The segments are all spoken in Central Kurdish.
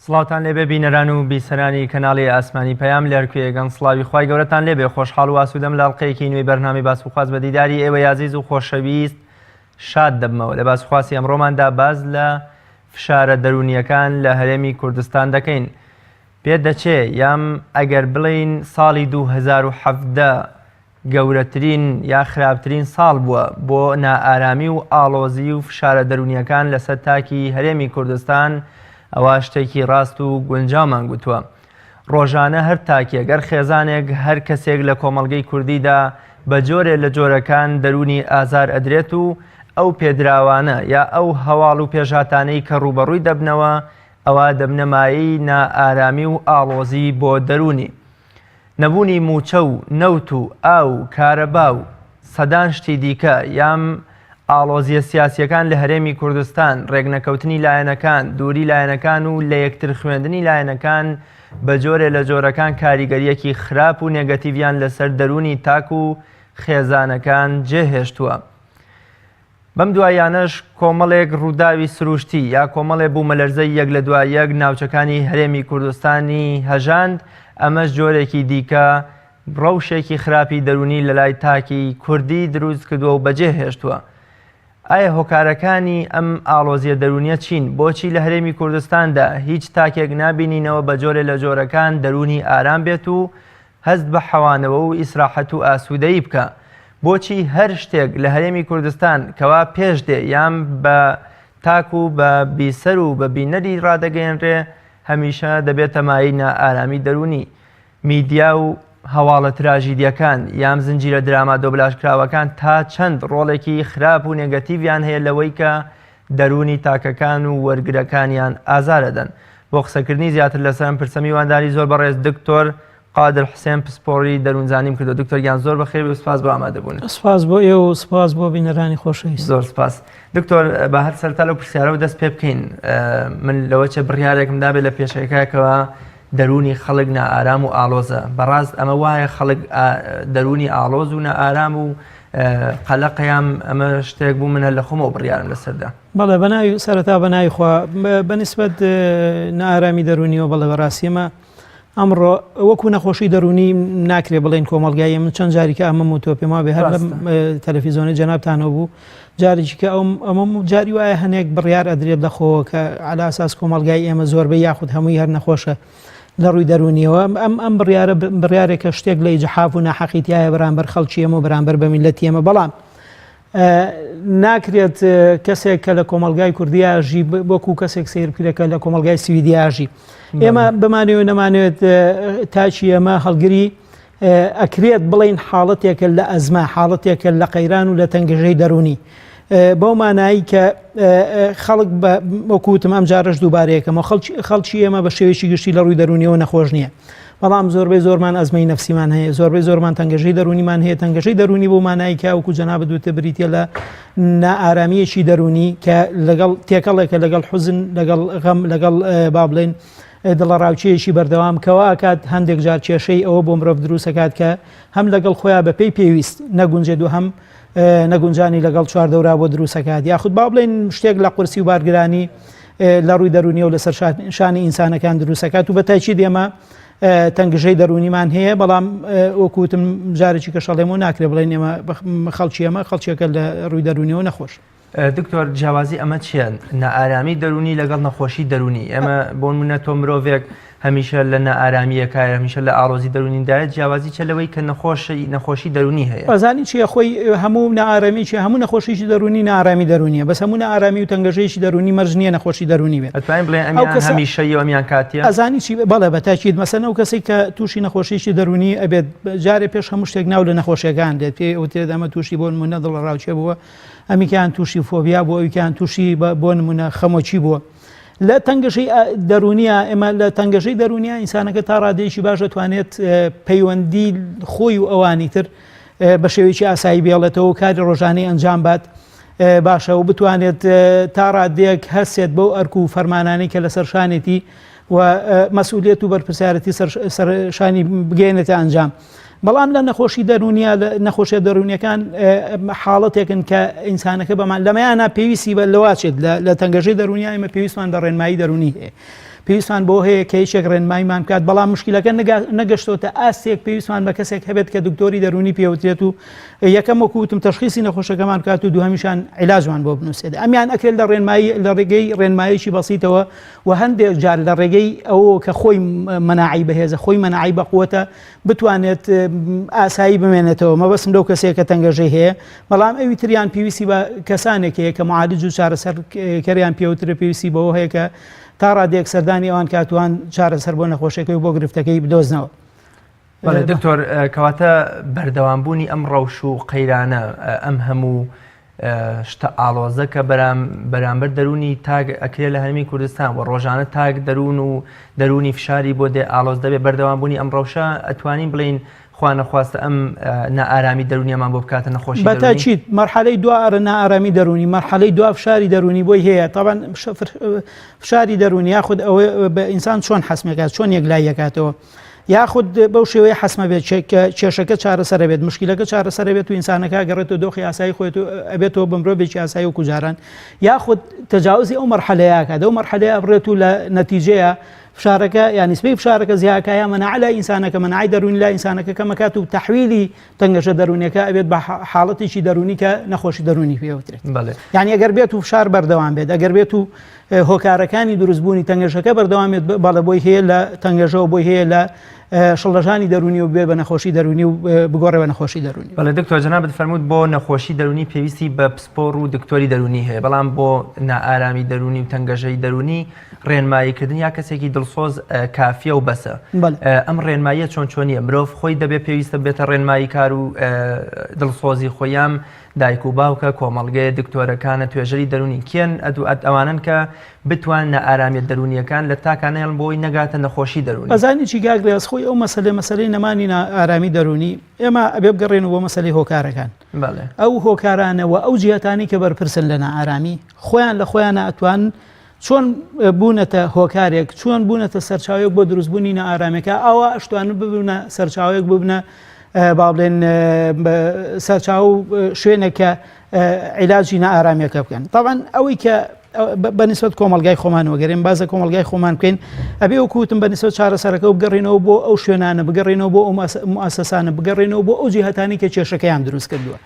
سڵاوتان لێبێ بینەران و بیسەرانی کەناڵی ئاسمانی پەیام لە هەرکوێیەکەن سڵاوی خوای گەورەتان لێبێ خۆشحاڵ و ئاسوودەم لە ئەڵقەیەکی نوێی بەرنامەی باس و خواست بە دیداری ئێوەی ئازیز و خۆشەویست شاد دەبمەوە لە باس و خواسی ئەمڕۆماندا باس لە فشارە دەروونییەکان لە هەرێمی کوردستان دەکەین پێدەچێ یام ئەگەر بڵێین ساڵی 2017 گەورەترین یا خراپترین ساڵ بووە بۆ نائارامی و ئاڵۆزی و فشارە دەروونییەکان لەسەر تاکی هەرێمی کوردستان، ئەوا شتێکی ڕاست و گونجاومان گوتووە. ڕۆژانە هەر تاکێک، هەر خێزانێک، هەر کەسێک لە کۆمەڵگەی کوردیدا بە جۆرێ لە جۆرەکان دەروونی ئازار ئەدرێت و ئەو پێدراوانە یا ئەو هەواڵ و پێشهاتانەی کە ڕووبەڕووی دەبنەوە ئەوا دەبنە مایەی نائارامی و ئاڵۆزی بۆ دەروونی. نەبوونی مووچە و نەوت و ئاو و کارەبا و سەدان شتی دیکە یان ئاڵۆزییە سیاسییەکان لە هەرێمی کوردستان، رێکنەکەوتنی لایەنەکان، دووری لایەنەکان و لەیەکتر خوێندنی لایەنەکان بە جۆرێ لە جۆرەکان کاریگەرییەکی خراپ و نێگەتیڤیان لەسەر دەروونی تاک و خێزانەکان جێهێشتووە. بەم دواییانەش کۆمەڵێک ڕووداوی سروشتی یا کۆمەڵێ بوومەلەرزەی یەک لە دوای یەک ناوچەکانی هەرێمی کوردستانی هەژاند، ئەمەش جۆرێکی دیکە ڕەوشێکی خراپی دەروونی لەلای تاکی کوردی دروست کردووە و بەجێ هێشتووە. ئایا هۆکارەکانی ئەم ئاڵۆزیە دەروونیە چین؟ بۆچی لە هەرێمی کوردستاندا هیچ تاکێک نابینینەوە بە جۆرێ لە جۆرەکان دەروونی ئارام بێت و هەست بە حەوانەوە و ئیسراحەت و ئاسوودەیی بکا. بۆچی هەر شتێک لە هەرێمی کوردستان کەوا پێش دێ یان بە تاک و بە بیسەر و بە بینەری ڕادەگەیەنرێ هەمیشە دەبێتە مایەی نائارامی دەروونی. میدیا و هەواڵە تراژیدیەکان یان زنجیرە دراما دۆبلاژکراوەکان تا چەند ڕۆڵێکی خراپ و نێگەتیڤیان هەیە لەوەی کە دەروونی تاکەکان و وەرگرەکانیان ئازار ئەدەن. بۆ قسەکردنی زیاتر لەسەر ئەم پرسە میوانداری زۆر بەڕێز دکتۆر قادر حوسێن پسپۆڕی دەروونزانیم کردووە. دکتۆر گیان زۆر بەخێر بێی و سپاس بۆ ئامادەبوونت. سپاس بۆ ئێوە و سپاس بۆ بینەرانی خۆشەویست. زۆر سپاس دکتۆر، با هەر سەرەتا لەو پرسیارەوە دەست پێ بکەین. من لەوە چێ بڕیارێکم دابێ لە پێشەکەکەوە دەروونی خەڵک نائارام و ئاڵۆزە. بەڕاست ئەمە وایە خەڵک دەروونی ئاڵۆز و نائارام و قەلەقە یان ئەمە شتێک بوو من هەر لە خۆمەوە بڕیارم لەسەردا؟ بەڵێ بەناوی سەرەتا بەناوی خوا بەنسبەت نائارامی دەروونیەوە بەڵێ بەڕاستی ئەمە ئەمڕۆ وەکو نەخۆشی دەروونی ناکرێ بڵێن کۆمەڵگای من چەند جاریکە ئەمەم و تۆ پێم وابێ هەر لەم تەلەفیزۆنی جەنابتانەوە بوو جارێکی کە ئەم ئەمەم جاری وایە هەنێک بڕیار ئەدرێت لە خۆوە کە عەلا ئەساس کۆمەڵگای ئێمە زۆربەی یاخود هەمووی هەر نەخۆشە لە ڕووی دەروونیەوە ئەم ئەم بڕیارە بڕیارێکە شتێک لە ئیجحاف و ناحەقی تایە بەرامبەر خەڵکی ئێمە و بەرامبەر بە میللەتی ئێمە بەڵام ناکرێت کەسێک کە لە کۆمەلگای کوردیا ژی وەکو کەسێک سیر بکرێت کە لە کۆمەلگای سویدیا ژی ئێمە بمانەوێت نەمانەوێت تاکی ئێمە هەڵگری ئەکرێت بڵین حاڵەتێکە لە ئەزمە حاڵەتێکە لە قەیران و لە تەنگژەی دەرونی بەو مانایی کە خەڵک وەکوتم ئەم جارش دووبارەیەکەمەوە خەڵکی ئێمە بە شێوەیەکی گشتی لە ڕووی دەرونیەوە نەخۆش نییە بەڵام زۆربەی زۆرمان ئەزمەی نەفسیمان هەیە، زۆربەی زۆرمان تەنگەژەی دەروونیمان هەیە، تەنگەژەی دەروونی بەو مانای کە وەکو جەنابت وتت بریتیە لە نائارامییەکی دەروونی کە لەگەڵ تێکەڵێکە لەگەڵ حوزن، لەگەڵ غەم، لەگەڵ با بڵێین دڵەڕاوکێیەکی بەردەوام کە وا ئەکات هەندێک جار کێشەی ئەوە بۆ مرۆڤ دروست ئەکات کە هەم لەگەڵ خۆیان بەپێی پێویست نەگونجێت و هەم نەگونجانی لەگەڵ چواردەورا بۆ دروست ئەکات یاخود با بڵێین شتێک لە قورسی و بارگرانی لە ڕووی دەروونیەوە لەسەر شانی ئینسانەکان دروستەکات و بە تاکید ئێمە تەنگژەی دەروونیمان هەیە بەڵام وەکوتم جارێکی کە شەڵێم و ناکرێ بڵێن ئێمە خەڵکی ئێمە خەڵکێکە لە ڕووی دەروونیەوە نەخۆش. دکتۆر جیاوازی ئەمە چییە نائارامی دەروونی لەگەڵ نەخۆشی دەروونی ئێمە بۆ نمونە تۆ مرۆڤێک هەمیشە لە نائارامییەکایە، هەمیشە لە ئاڵۆزی دەروونیدایە، جیاوازی چیە لەوەی کە نەخۆشی نەخۆشی دەروونی هەیە؟ ئەزانی چیە خۆی هەموو نائارامیی هەموو نەخۆشیی دەروونی نائارامی دەروونیە بەس هەموو نائارامی و تەنگەژەیەکی دەروونی مەرج نییە نەخۆشی دەروونی بێت. ئەتوانین بڵێین ئەمیان هەمیشەیی و ئەمیان کاتیە؟ ئەزانی چی بەڵێ بە تاکید مەسەن ئەو کەسەی کە تووشی نەخۆشیی دەروونی ئەبێت جارێ پێش هەموو شتێک ناو لە نەخۆشیەکان دێت پێی ئەوترێت ئەمە تووشی بۆ نموونە دڵەڕاوکێ بووە ئەمیکیان تووشی فۆبیا بووە ئەویکیان تووشی بۆ نموونە خەمۆکی بووە. لە تەنگەژەی دەروونیە ئێمە لە تەنگەژەی دەروونیە ئینسانەکە تا ڕادەیەکی باش دەتوانێت پەیوەندی خۆی و ئەوانی تر بە شێوەیەکی ئاسایی بێڵێتەوە و کاری ڕۆژانەی ئەنجام بات باشە و بتوانێت تا ڕادەیەک هەسێت بەو ئەرک و فەرمانانەی کە لەسەر شانێتی و مەسئولیت و بەرپرسیارەتی سەر شانی بگەێنێتە ئەنجام. بەڵام لە نەخۆشی دەروونیە لە نەخۆشیە دەروونیەکان حاڵەتێکن کە ئینسانەکە بەمان لەمەیانە پێویستی بە لەواچێت لە تەنگەژەی دەروونیا ئێمە پێویستمان بە ڕێنمایی دەروونی هەیە پێویستمان بۆ هەیە کە یەکێک ڕێنماییمان بکات بەڵام مشکلەکە نەگەشتۆتە ئاستێک پێویستمان بە کەسێک هەبێت کە دکتۆری دەروونی پێوترێت و یەکەم وەکو وتم تەشخیسی نەخۆشەکەمان بکات و دووهەمیشان عیلاجمان بۆ بنووسێت ئەمیان ئەکرێت لە ڕێنمایی لە ڕێگەی ڕێنماییکی بەسیتەوە و هەندێک جار لە ڕێگەی ئەوە کە خۆی مەناعی بەهێزە خۆی مەناعی بەقوەتە بتوانێت ئاسایی بمێنێتەوە مەبەستم لەو کەسەیە کە تەنگەژەی هەیە بەڵام ئەوی تریان پێویستی بە کەسانێک هەیە کە معالج و چارەسەرکەریان پێوترە پێویستی بەوە هەیە کە تا ڕادەیەک سەردانی ئەوان کاتوان چارەسەر بۆ نەخۆشیەکەی و بۆ گرفتەکەی بدۆزنەوە. بەڵێ دکتۆر کەواتە بەردەوامبوونی ئەم ڕەوش و قەیرانە ئەم هەموو شتە ئاڵۆزە کە بەرامبەر دەروونی تاک ئەکرێ لە هەرمی کوردستان و ڕۆژانە تاک دەروون و دەروونی فشاری بۆ دێ ئاڵۆز دەبێ بەردەوامبوونی ئەم ڕەوشە ئەتوانین بڵێین خوا نەخواستە ئەم نائارامی دەروونیەمان بۆ بکاتە نەخۆشی دەروونی؟ بەتاکید مەرحەلەی دوا ئەرە نائارامی دەروونی مەرحەلەی دوا فشاری دەروونی بۆی هەیە تاوان فشاری دەروونی یاخود ئەوە بە ئینسان چۆن حەسمەکات چۆن یەکلاییەکاتەوە یاخود بەو شێوەیە حەسمە بێت کە کێشەکە چارەسەرە بێت مشکلەکە چارەسەرە بێت و ئینسانەکە گەڕێتەوە دۆخی ئاسایی خۆێت و ئەبێتەوە بە مرۆڤێکی ئاسایی وەکو جاران یاخود تەجاوزی ئەو مەرحەلەیە کات ئەو مەرحەلەیە بڕێت و لە نەتیجەیە فشارەکە یان نسبەی فشارەکە زیاکە یا مەناعە لای ئینسانەکە مەناعەی دەروونی لای ئینسانەکە کەمەکات و تەحویلی تەنگەژە دەروونیەکە ئەبێت بە حاڵەتێکی دەروونی کە نەخۆشی دەروونی پێوترێت یعنی ئەگەر بێت و فشار بەردەوام بێت ئەگەر بێت و هۆکارەکانی دروستبوونی تەنگەژەکە بەردەوام بێت بەڵێ بۆی هەیە لە تەنگەژەوە بۆی هەیە لە شڵەژانی دەروونی و بێ بە نەخۆشی دەروونی و بگۆڕێ بە نەخۆشی دەروونی. بەڵێ دکتۆر جەنابت فەرمووت بۆ نەخۆشی دەروونی پێویستی بە پسپۆڕ و دکتۆری دەروونی هەیە بەڵام بۆ نائارامی دەروونی و تەنگەژەی دەروونی ڕێنماییکردن یا کەسێکی دڵسۆز کافیە و بەسە ئەم ڕێنماییە چۆن چۆنیە مرۆڤ خۆی دەبێ پێویستە بێتە ڕێنماییکار و دڵسۆزی خۆیان دایک و باوکە، کۆمەڵگەیە، دکتۆرەکانە، توێژەری دەروونی کێن ئەوانەن کە بتوان نائارامیە دەروونیەکان لە تاکا نەهێڵن بۆ ئەوەی نەگاتە نەخۆشی دەروونی. ئەزانی چی کاک ڕیاز خۆی ئەو مەسەلەیە مەسەلەی نەمانی نائارامی دەروونی ئێمە ئەبێ بگەڕێینەوە بۆ مەسەلەی هۆکارەکان بەڵێ. ئەو هۆکارانە و ئەو جیهەتانەی کە بەرپرسن لە نائارامی خۆیان لە خۆیانە ئەتوان چۆن بوونەتە هۆکارێک چۆن بوونەتە سەرچاوەیەک بۆ دروستبوونی نائارامیەکە ئاوا ئەشتوانن ببنە سەرچاوەیەک ببنە با بڵێن سەرچاو و شوێنێک کە عیلاجی نائارامیەکە بکەن طبعا ئەوەی کە بە نسبەت کۆمەلگای خۆمان وەگەرێن بازە کۆمەلگای خۆمان بکەین ئەبێ وەکوتم بە نسبەت چارەسەرەکە و بگەڕێنەوە بۆ ئەو شوێنانە بگەڕێنەوە بۆ ئەو موسەسانە بگەڕێنەوە بۆ ئەو جیهتانی کە کێشەکەیان دروست کردووە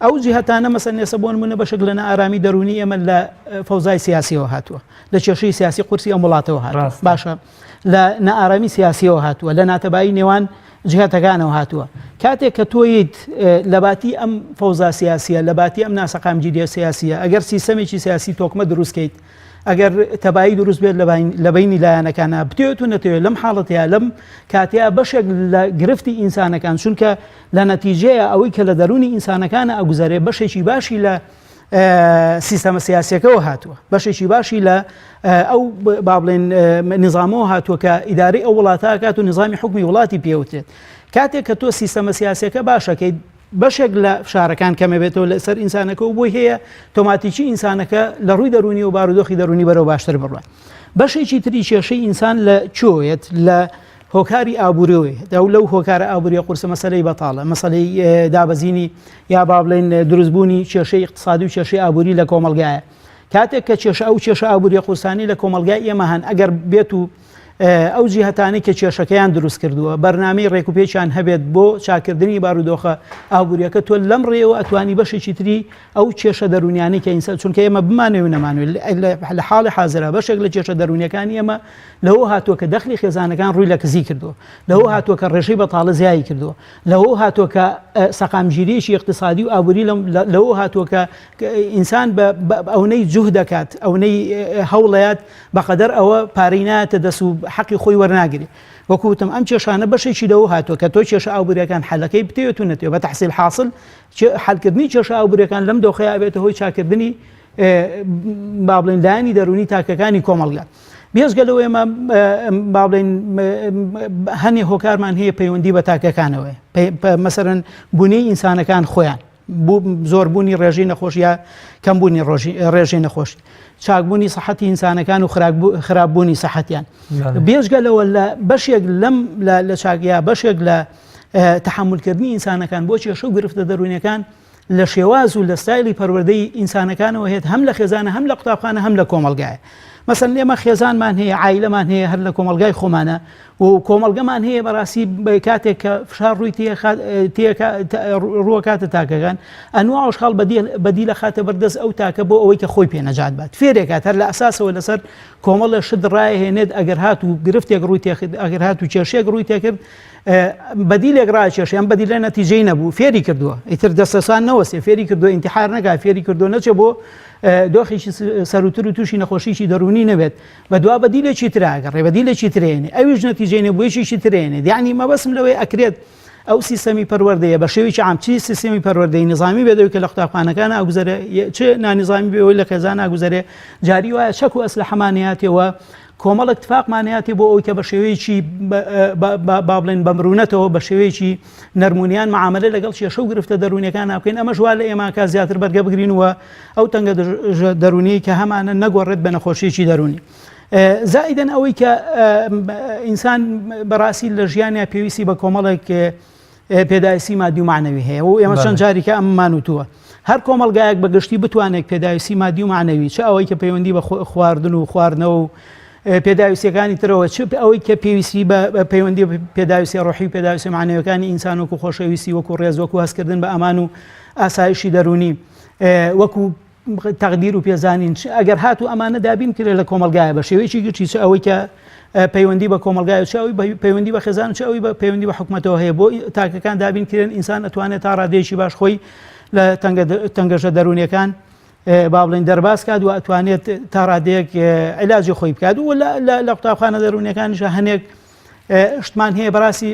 ئەو جیهەتانە مەسەلەن ئێستا بۆ نموونە بەشێک لە نائارامی دەروونی ئێمە لە فەوزای سیاسیەوە هاتووە لە کێشەی سیاسی قورسی ئەم وڵاتەوە هاتووە باشە لە نائارامی سیاسیەوە هاتووە لە ناتەبایی نێوان جهتەکانەوە هاتووە کاتێک کە تۆیت لە باتی ئەم فەوزا سیاسیە لە باتی ئەم ناسەقامگیریە سیاسیە ئەگەر سیستەمێکی سیاسی تۆکمە دروستکەیت ئەگەر تەبایی دروست بێت لە بینی لایەنەکانە بتێت و نەتەوێت لەم حاڵەتەیە لەم کاتەیە بەشێک لە گرفتی ئینسانەکان چونکە لە نەتیجەیە ئەوەی کە لە دەروونی ئینسانەکانە ئەگوزەرێ بەشێکی باشی لە سیستەمە سیاسیەکەەوە هاتووە بەشێکی باشی لە ئەو با بڵێن نظامەوە هاتووە کە ئیدارەی ئەو وڵاتە کات و نظامی حکومی وڵاتی پێوترێت کاتێک کە تۆ سیستەمە سیاسەکە باشەکەی بەشێک لە فشارەکان کەمە بێتەوە لەسەر ئینسانەکە و بۆی هەیە تۆماتیکی ئینسانەکە لە ڕووی دەرونی و بارودۆخی دەرونی بەرەو باشتر بڕوات بەشێکی تری کێشەی ئینسان لە چۆیەت لە هۆکاری ئابووریەوەی ئەو لەو هۆکارە ئابووریە قورسە مەسەلەی بەتاڵە مەسەلەی دابەزینی یا با بڵێن دروستبوونی کێشەی اقتصادی و کێشەی ئابووری لە کۆمەڵگایە کاتێک کە کێشە ئەو کێشە ئابووریە قورسانی لە کۆمەڵگای ئێمە هەن ئەگەر بێت و ئەو جیهتانەی کە کێشەکەیان دروست کردووە بەرنامەی ڕێکوپێکیان هەبێت بۆ چاکردنی بارودۆخە ئابووریەکە تۆ لەم ڕێەوە ئەتوانی بەشێکی تری ئەو کێشە دەروونیانەی کە ئینسان چونکە ئێمە بمانەوێ و نەمانەوێ لە حاڵی حازرا بەشێک لە کێشە دەروونیەکانی ئێمە لەوە هاتووە کە دەخلی خێزانەکان ڕووی لە کزی کردووە لەوە هاتووە کە ڕێژەی بەتاڵە زیایی کردووە لەوە هاتووە کە سەقامگیریەکی اقتصادی و ئابووری لەوە هاتووە کە ئینسان بە ئەونەی جوه دەکات ئەونەی هەوڵەیات بەقەدەر ئەوە پارەی نایەتە دەست و حەقی خۆی وەرناگری وەکو وتم ئەم کێشانە بەشێکی لەوە هاتووە کە تۆ کێشە ئابووریەکان حەلەکەی بتەوێت و نەتەوێت بە تحصیل حاصل حلکردنی کێشە ئابووریەکان لەم دۆخەیە ئەبێتە هۆی چاکردنی با بڵێن لایەنی دەروونی تاکەکانی کۆمەڵگا بێزگە لەوە ئێمە با بڵێن هەنێ هۆکارمان هەیە پەیوەندی بە تاکەکانەوەی مەسەرەن بوونەی ئینسانەکان خۆیان زۆربوونی ڕێژەی نەخۆشی یا کەمبوونی ڕێژەی نەخۆشی چاکبوونی سەحەتی ئینسانەکان و خراپبوونی سەحەتیان بێژگە لەوە لە بەشێک لەم لە چاکیا بەشێک لە تەحەمولکردنی ئینسانەکان بۆ کێشە و گرفتە دەروونیەکان لە شێواز و لە ستایلی پەروەردەی ئینسانەکانەوە هێت هەم لە خێزانە هەم لە قوتابخانە هەم لە کۆمەڵگایە. مەسەن ئێمە خێزانمان هەیە عایلەمان هەیە هەر لە کۆمەڵگای خۆمانە و کۆمەڵگەمان هەیە بەڕاستی کاتێک کە فشار ڕووی ڕووەکاتە تاکەکان ئەنوا ئەوشخاڵ بەدی لە خاتە بەردەست ئەو تاکە بۆ ئەوەی کە خۆی پێ نەجات بات فێرێکات هەر لە ئەساسەوە لەسەر کۆمەڵە شت ڕایهێنێت ئەگەر هات و گرفتێک ڕووی تێکرد ئەگەر هات و کێشێک ڕووی تێکرد بەدیلێک ڕاکێشی ئەم بەدیلە نەتیجەی نەبوو فێری کردووە ئیتر دەستەسان نەوەسێ فێری کردووە ئینتحار نەکا فێری کردووە نەچێ بۆ دۆخێکی سەروتر و تووشی نەخۆشیی دەروونی نەبێت بە دوا بەدیلێکی تراگەڕێ بەدیلێکی ترێنێ ئەویش نەتیجەی نەبوو یەکێکی ترێنێ یعنی مەبەستم لەوەی ئەکرێت ئەو سیستەمی پەروەردەیە بە شێوەیەکی عام چی سیستەمی پەروەردەی نظامی بێت ئەوی کە لە قوتابخانەکان ئاگوزەرێ چ نانیزامی بێ ئەوەی لە خێزان ئاگوزەرێ جاری وایە چەک و ئەسلەحەمانیاتەوە کۆمەڵێک تفاقمان هەیە بۆ ئەوەی کە بە شێوەیەکی با بڵێن بە مرونەتەوە بە شێوەیەکی نەرمونیان معاملە لەگەڵ کێشە و گرفتە دەروونیەکان بکەین ئەمەش وا لە ئێماکە زیاتر بەرگە بگرین و ئەو تەنگە دەروونی کە هەمانە نەگۆڕێت بە نەخۆشیێکی دەروونی. زائیدەن ئەوەی کە ئینسان بەڕاستی لە ژیانیا پێویستی بە کۆمەڵێک پێداویستی مادی و معنەوی هەیە و ئێمە چەند جاریکە ئەممان وتووە هەر کۆمەڵگایەک بە گشتی بتوانێت پێداویستی مادی و معنەوی چ ئەوەی کە پەیوەندی بە خواردن و خواردنەوە و پێداویستیەکانی ترەوە چ ئەوەی کە پێویستی بە پەیوەندی پێداویستی ڕۆحی و پێداویستی معنەوەکانی ئینسان وەکو خۆشەویستی وەکو ڕێز وەکو هەستکردن بە ئەمان و ئاسایشی دەرونی وەکو تەقدیر و پێزانین چ ئەگەر هاتوو ئەمانە دابین کرێ لە کۆمەڵگایە بە شێوەیەکی گشتی چ ئەوەی کە پەیوەندی بە کۆمەلگای چ ئەوی پەیوەندی بە خێزان چ ئەوی بە پەیوەندی بە حکومەتەوە هەیە بۆ تاکەکان دابین کرێن ئینسان ئەتوانێت تا ڕادەیەکی باش خۆی لە تەنگەژە دەروونیەکان با بڵێن دەرباز کات و ئەتوانێت تا ڕادەیەک علاجی خۆی بکات و لە قوتابخانە دەروونیەکانیش هەنێک شتمان هەیە بەڕاستی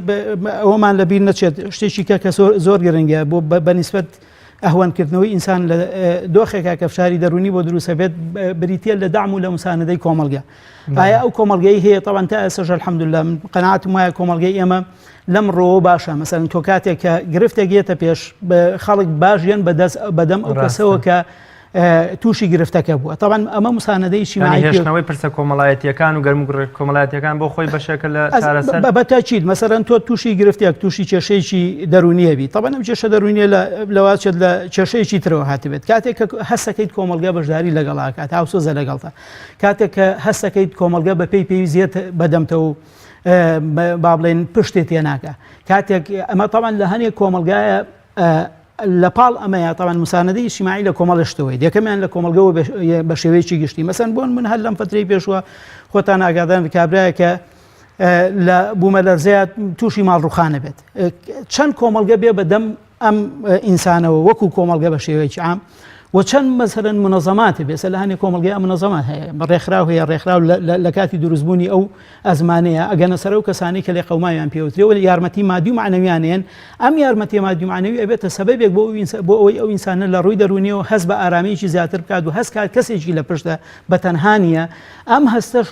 ئەوەمان لە بیر نەچێت شتێکی کە کە زۆر گرنگە بۆ بەنیسبەت ئەهوەنکردنەوەی ئینسان لە دۆخێکا کە فشاری دەرونی بۆ دروستە بێت بریتە لە دام و لە مساندەی کۆمەلگە ئایا ئەو کۆمەلگەی هەیە تەوان تا ئێستا الحمدلله من قەناعەتم وایە کۆمەلگەی ئێمە لەم ڕۆوە باشە مەسەلەن تۆ کاتێک کە گرفتێک یەتە پێش خەڵک باشیان بەدەست بەدەم ئەو کەسەوە کە تووشی گرفتەکە بووە تاوان ئەمە مساندەی هێشتنەوەی پرسە کۆمەڵایەتیەکان و گەرم گڕ کۆمەڵایەتیەکان بۆ خۆی بەشێکە لە چارەسەر بە تاکید مەسەرەن تۆ تووشی گرفتێک تووشی کێشەیەکی دەرونیە بی تاوان ئەم کێشە دەرونیە لەواچێت لە کێشەیەکی ترەوە هاتبێت کاتێک کە هەستەکەیت کۆمەڵگە بەشداری لەگەڵاکات هاوسۆزە لەگەڵتە کاتێک کە هەستەکەیت کۆمەڵگە بە پێی پێویستیت بەدەمتەوە و با بڵێن پشتێ تێناکە کاتێک ئەمە تاوان لە هەنێک کۆمەلگایە لە پاڵ ئەمەیا تاوان مساندەی ئیجتیماعی لە کۆمەڵە شتەوەی یەکەمیان لە کۆمەڵگەوە بە شێوەیەکی گشتی مەسەن بۆن من هەر لەم فترەی پێشوە خۆتان ئاگادان کابرایە کە لە بوومەلەرزەیە تووشی ماڵ ڕوخانە بێت چەند کۆمەڵگە بێ بەدەم ئەم ئینسانەوە وەکو کۆمەڵگە بە شێوەیەکی عام و چەند مەسەرەن منەزەمات بێسە لە هەنێ کۆمەڵگەی ئەم منەزەمات هەیە بە ڕێکخراو هەیە ڕێکخراو لە کاتی دروستبوونی ئەو ئەزمانەیە ئەگەنە سەر ئەو کەسانەی کە لێقەوماویان پێوترێ و یارمەتی مادی و مەعنەویانێن ئەم یارمەتی مادی و مەعنەوی ئەبێتە سەبەبێک بۆ بۆ ئەوەی ئەو ئینسانە لە ڕووی دەروونیەوە هەست بە ئارامییەکی زیاتر بکات و هەست کات کەسێکی لە پشتە بە تەنها نییە ئەم هەستەش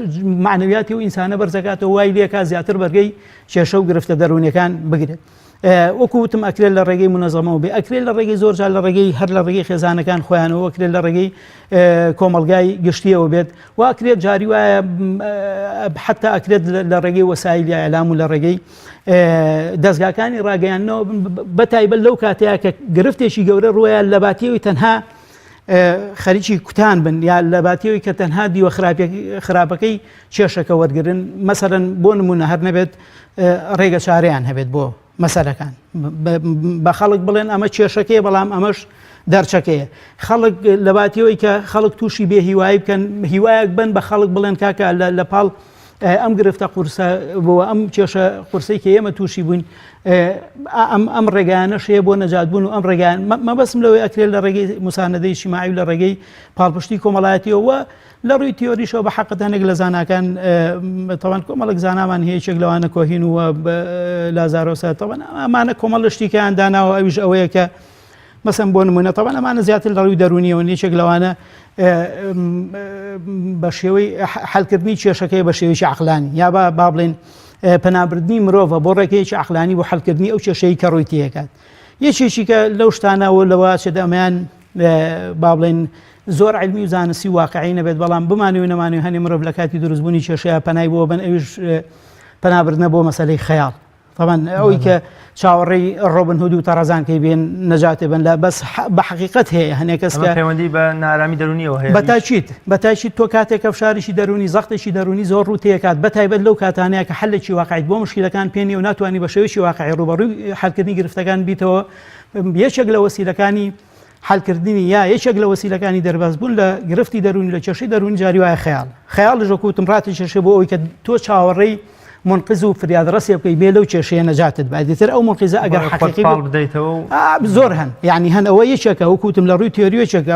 مەعنەویاتی ئەو ئینسانە بەرزەکاتەوە وای لێکا زیاتر بەرگەی کێشە و گرفتە دەروونیەکان بگرێت. وەکو وتم ئەکرێت لە ڕێگەی منەزەمەوە بێ ئەکرێت لە ڕێگەی زۆر جار لە ڕێگەی هەر لە ڕێگەی خێزانەکان خۆیانەوە ئەکرێت لە ڕێگەی کۆمەلگای گشتیەوە بێت و ئەکرێت جاری وایە حتا ئەکرێت لە ڕێگەی وەسایلی ئەلام و لە ڕێگەی دەستگاکانی ڕاگەیاندنەوە بە تایبەت لەو کاتەیە کە گرفتێکی گەورە ڕوویان لە باتیەوەی تەنها خەریکی کوتان بن یا لە باتیەوەی کە تەنها دیوە خراپەکەی کێشەکە وەرگن مەسەرەن بۆ نمونە هەر نەبێت ڕێگە چارەیان هەبێت بۆ مەسەلەکان بە خەڵک بڵێن ئەمە کێشەکەی بەڵام ئەمەش دەرچەکەیە خەڵک لەباتیەوەی کە خەڵک تووشی بێ هیوایی بکەن هیوایەک بن بە خەڵک بڵێن کاکە لە پاڵ ئەم گرفتە قورسە بۆ ئەم کێشە قورسەی کە ئێمە تووشی بووین ئەم ئەم ڕێگانە شەیە بۆ نەجات بوون و ئەم ڕێگان مەبەسم لەوەی ئەکرێت لە ڕێگەی مساندەی ئیجتیماعی و لە ڕێگەی پاڵپشتی کۆمەڵایەتیەوە لە ڕووی تیۆریشەوە بە حەقت هەنێک لە زاناکان تەوان کۆمەڵێک زانامان هەیە یەکێک لەوانە کۆهین و لازارۆسە تەوان ئەمانە کۆمەڵ لە شتیکەیان داناوە ئەویش ئەوەیە کە مەسەن بۆ نمونە تەوان ئەمانە زیاتر لە ڕووی دەرونیەوە یەکێک لەوانە بە شێوەی حلکردنی کێشەکەی بە شێوەیەکی عقلانی یا با با بڵێن پەنابردنی مرۆڤە بۆ ڕێگەیەکی عقلانی بۆ حلکردنی ئەو کێشەی کە ڕووی تێکات یەکێکی کە لەو شتانەوە لەوە چێت ئەمەیان با بڵێن زۆر عیلمی و زانستی و واقعی نەبێت بەڵام بمانەوێ نەمانەوێ هەنێ مرۆڤ لە کاتی دروستبوونی کێشەیە پەنای بۆ بن ئەویش پەنابردنە بۆ مەسەلەی خەیاڵ. تەبەن ئەوەی کە چاوەڕێی ڕۆبن هود و تەڕەزان کەی بێن نەجاتێ بن لە بەس بە حەقیقەت هەیە هەنێک کەس کە پەیوەندی بە نارامی دەرونیەوە هەیە بەتاکیت بەتاکیت تۆ کاتێک کە فشارێکی دەرونی زەختێکی دەرونی زۆر ڕوو تێکات بە تایبەت لەو کاتانەیە کە حلێکی واقعیت بۆ مشکلەکان پێ نیە و ناتوانانی بە شێوەیەکی واقعی ڕووبەڕووی حلکردنی گرفتەکان بیتەوە یەکێک لە وەسیلەکانی حلکردنی یا یەکێک لە وەسیلەکانی دەربازبوون لە گرفتی دەروونی لە کێشەی دەروونی جاری وایە خەیاڵ خەیاڵیش وەکو وتم ڕاتی کێشێ بۆ ئەوەی کە تۆ چاوەڕێی منقذ و فریادڕەسێ بکەی بێ لەو کێشەیە نەجاتت بات دیتر ئەو منقذە ئەگەر حەقیقی پاڵ بدەیتەوە و زۆر هەن یعنی هەن ئەوە یەکێکە وەکو وتم لە ڕووی تیۆری یەکێکە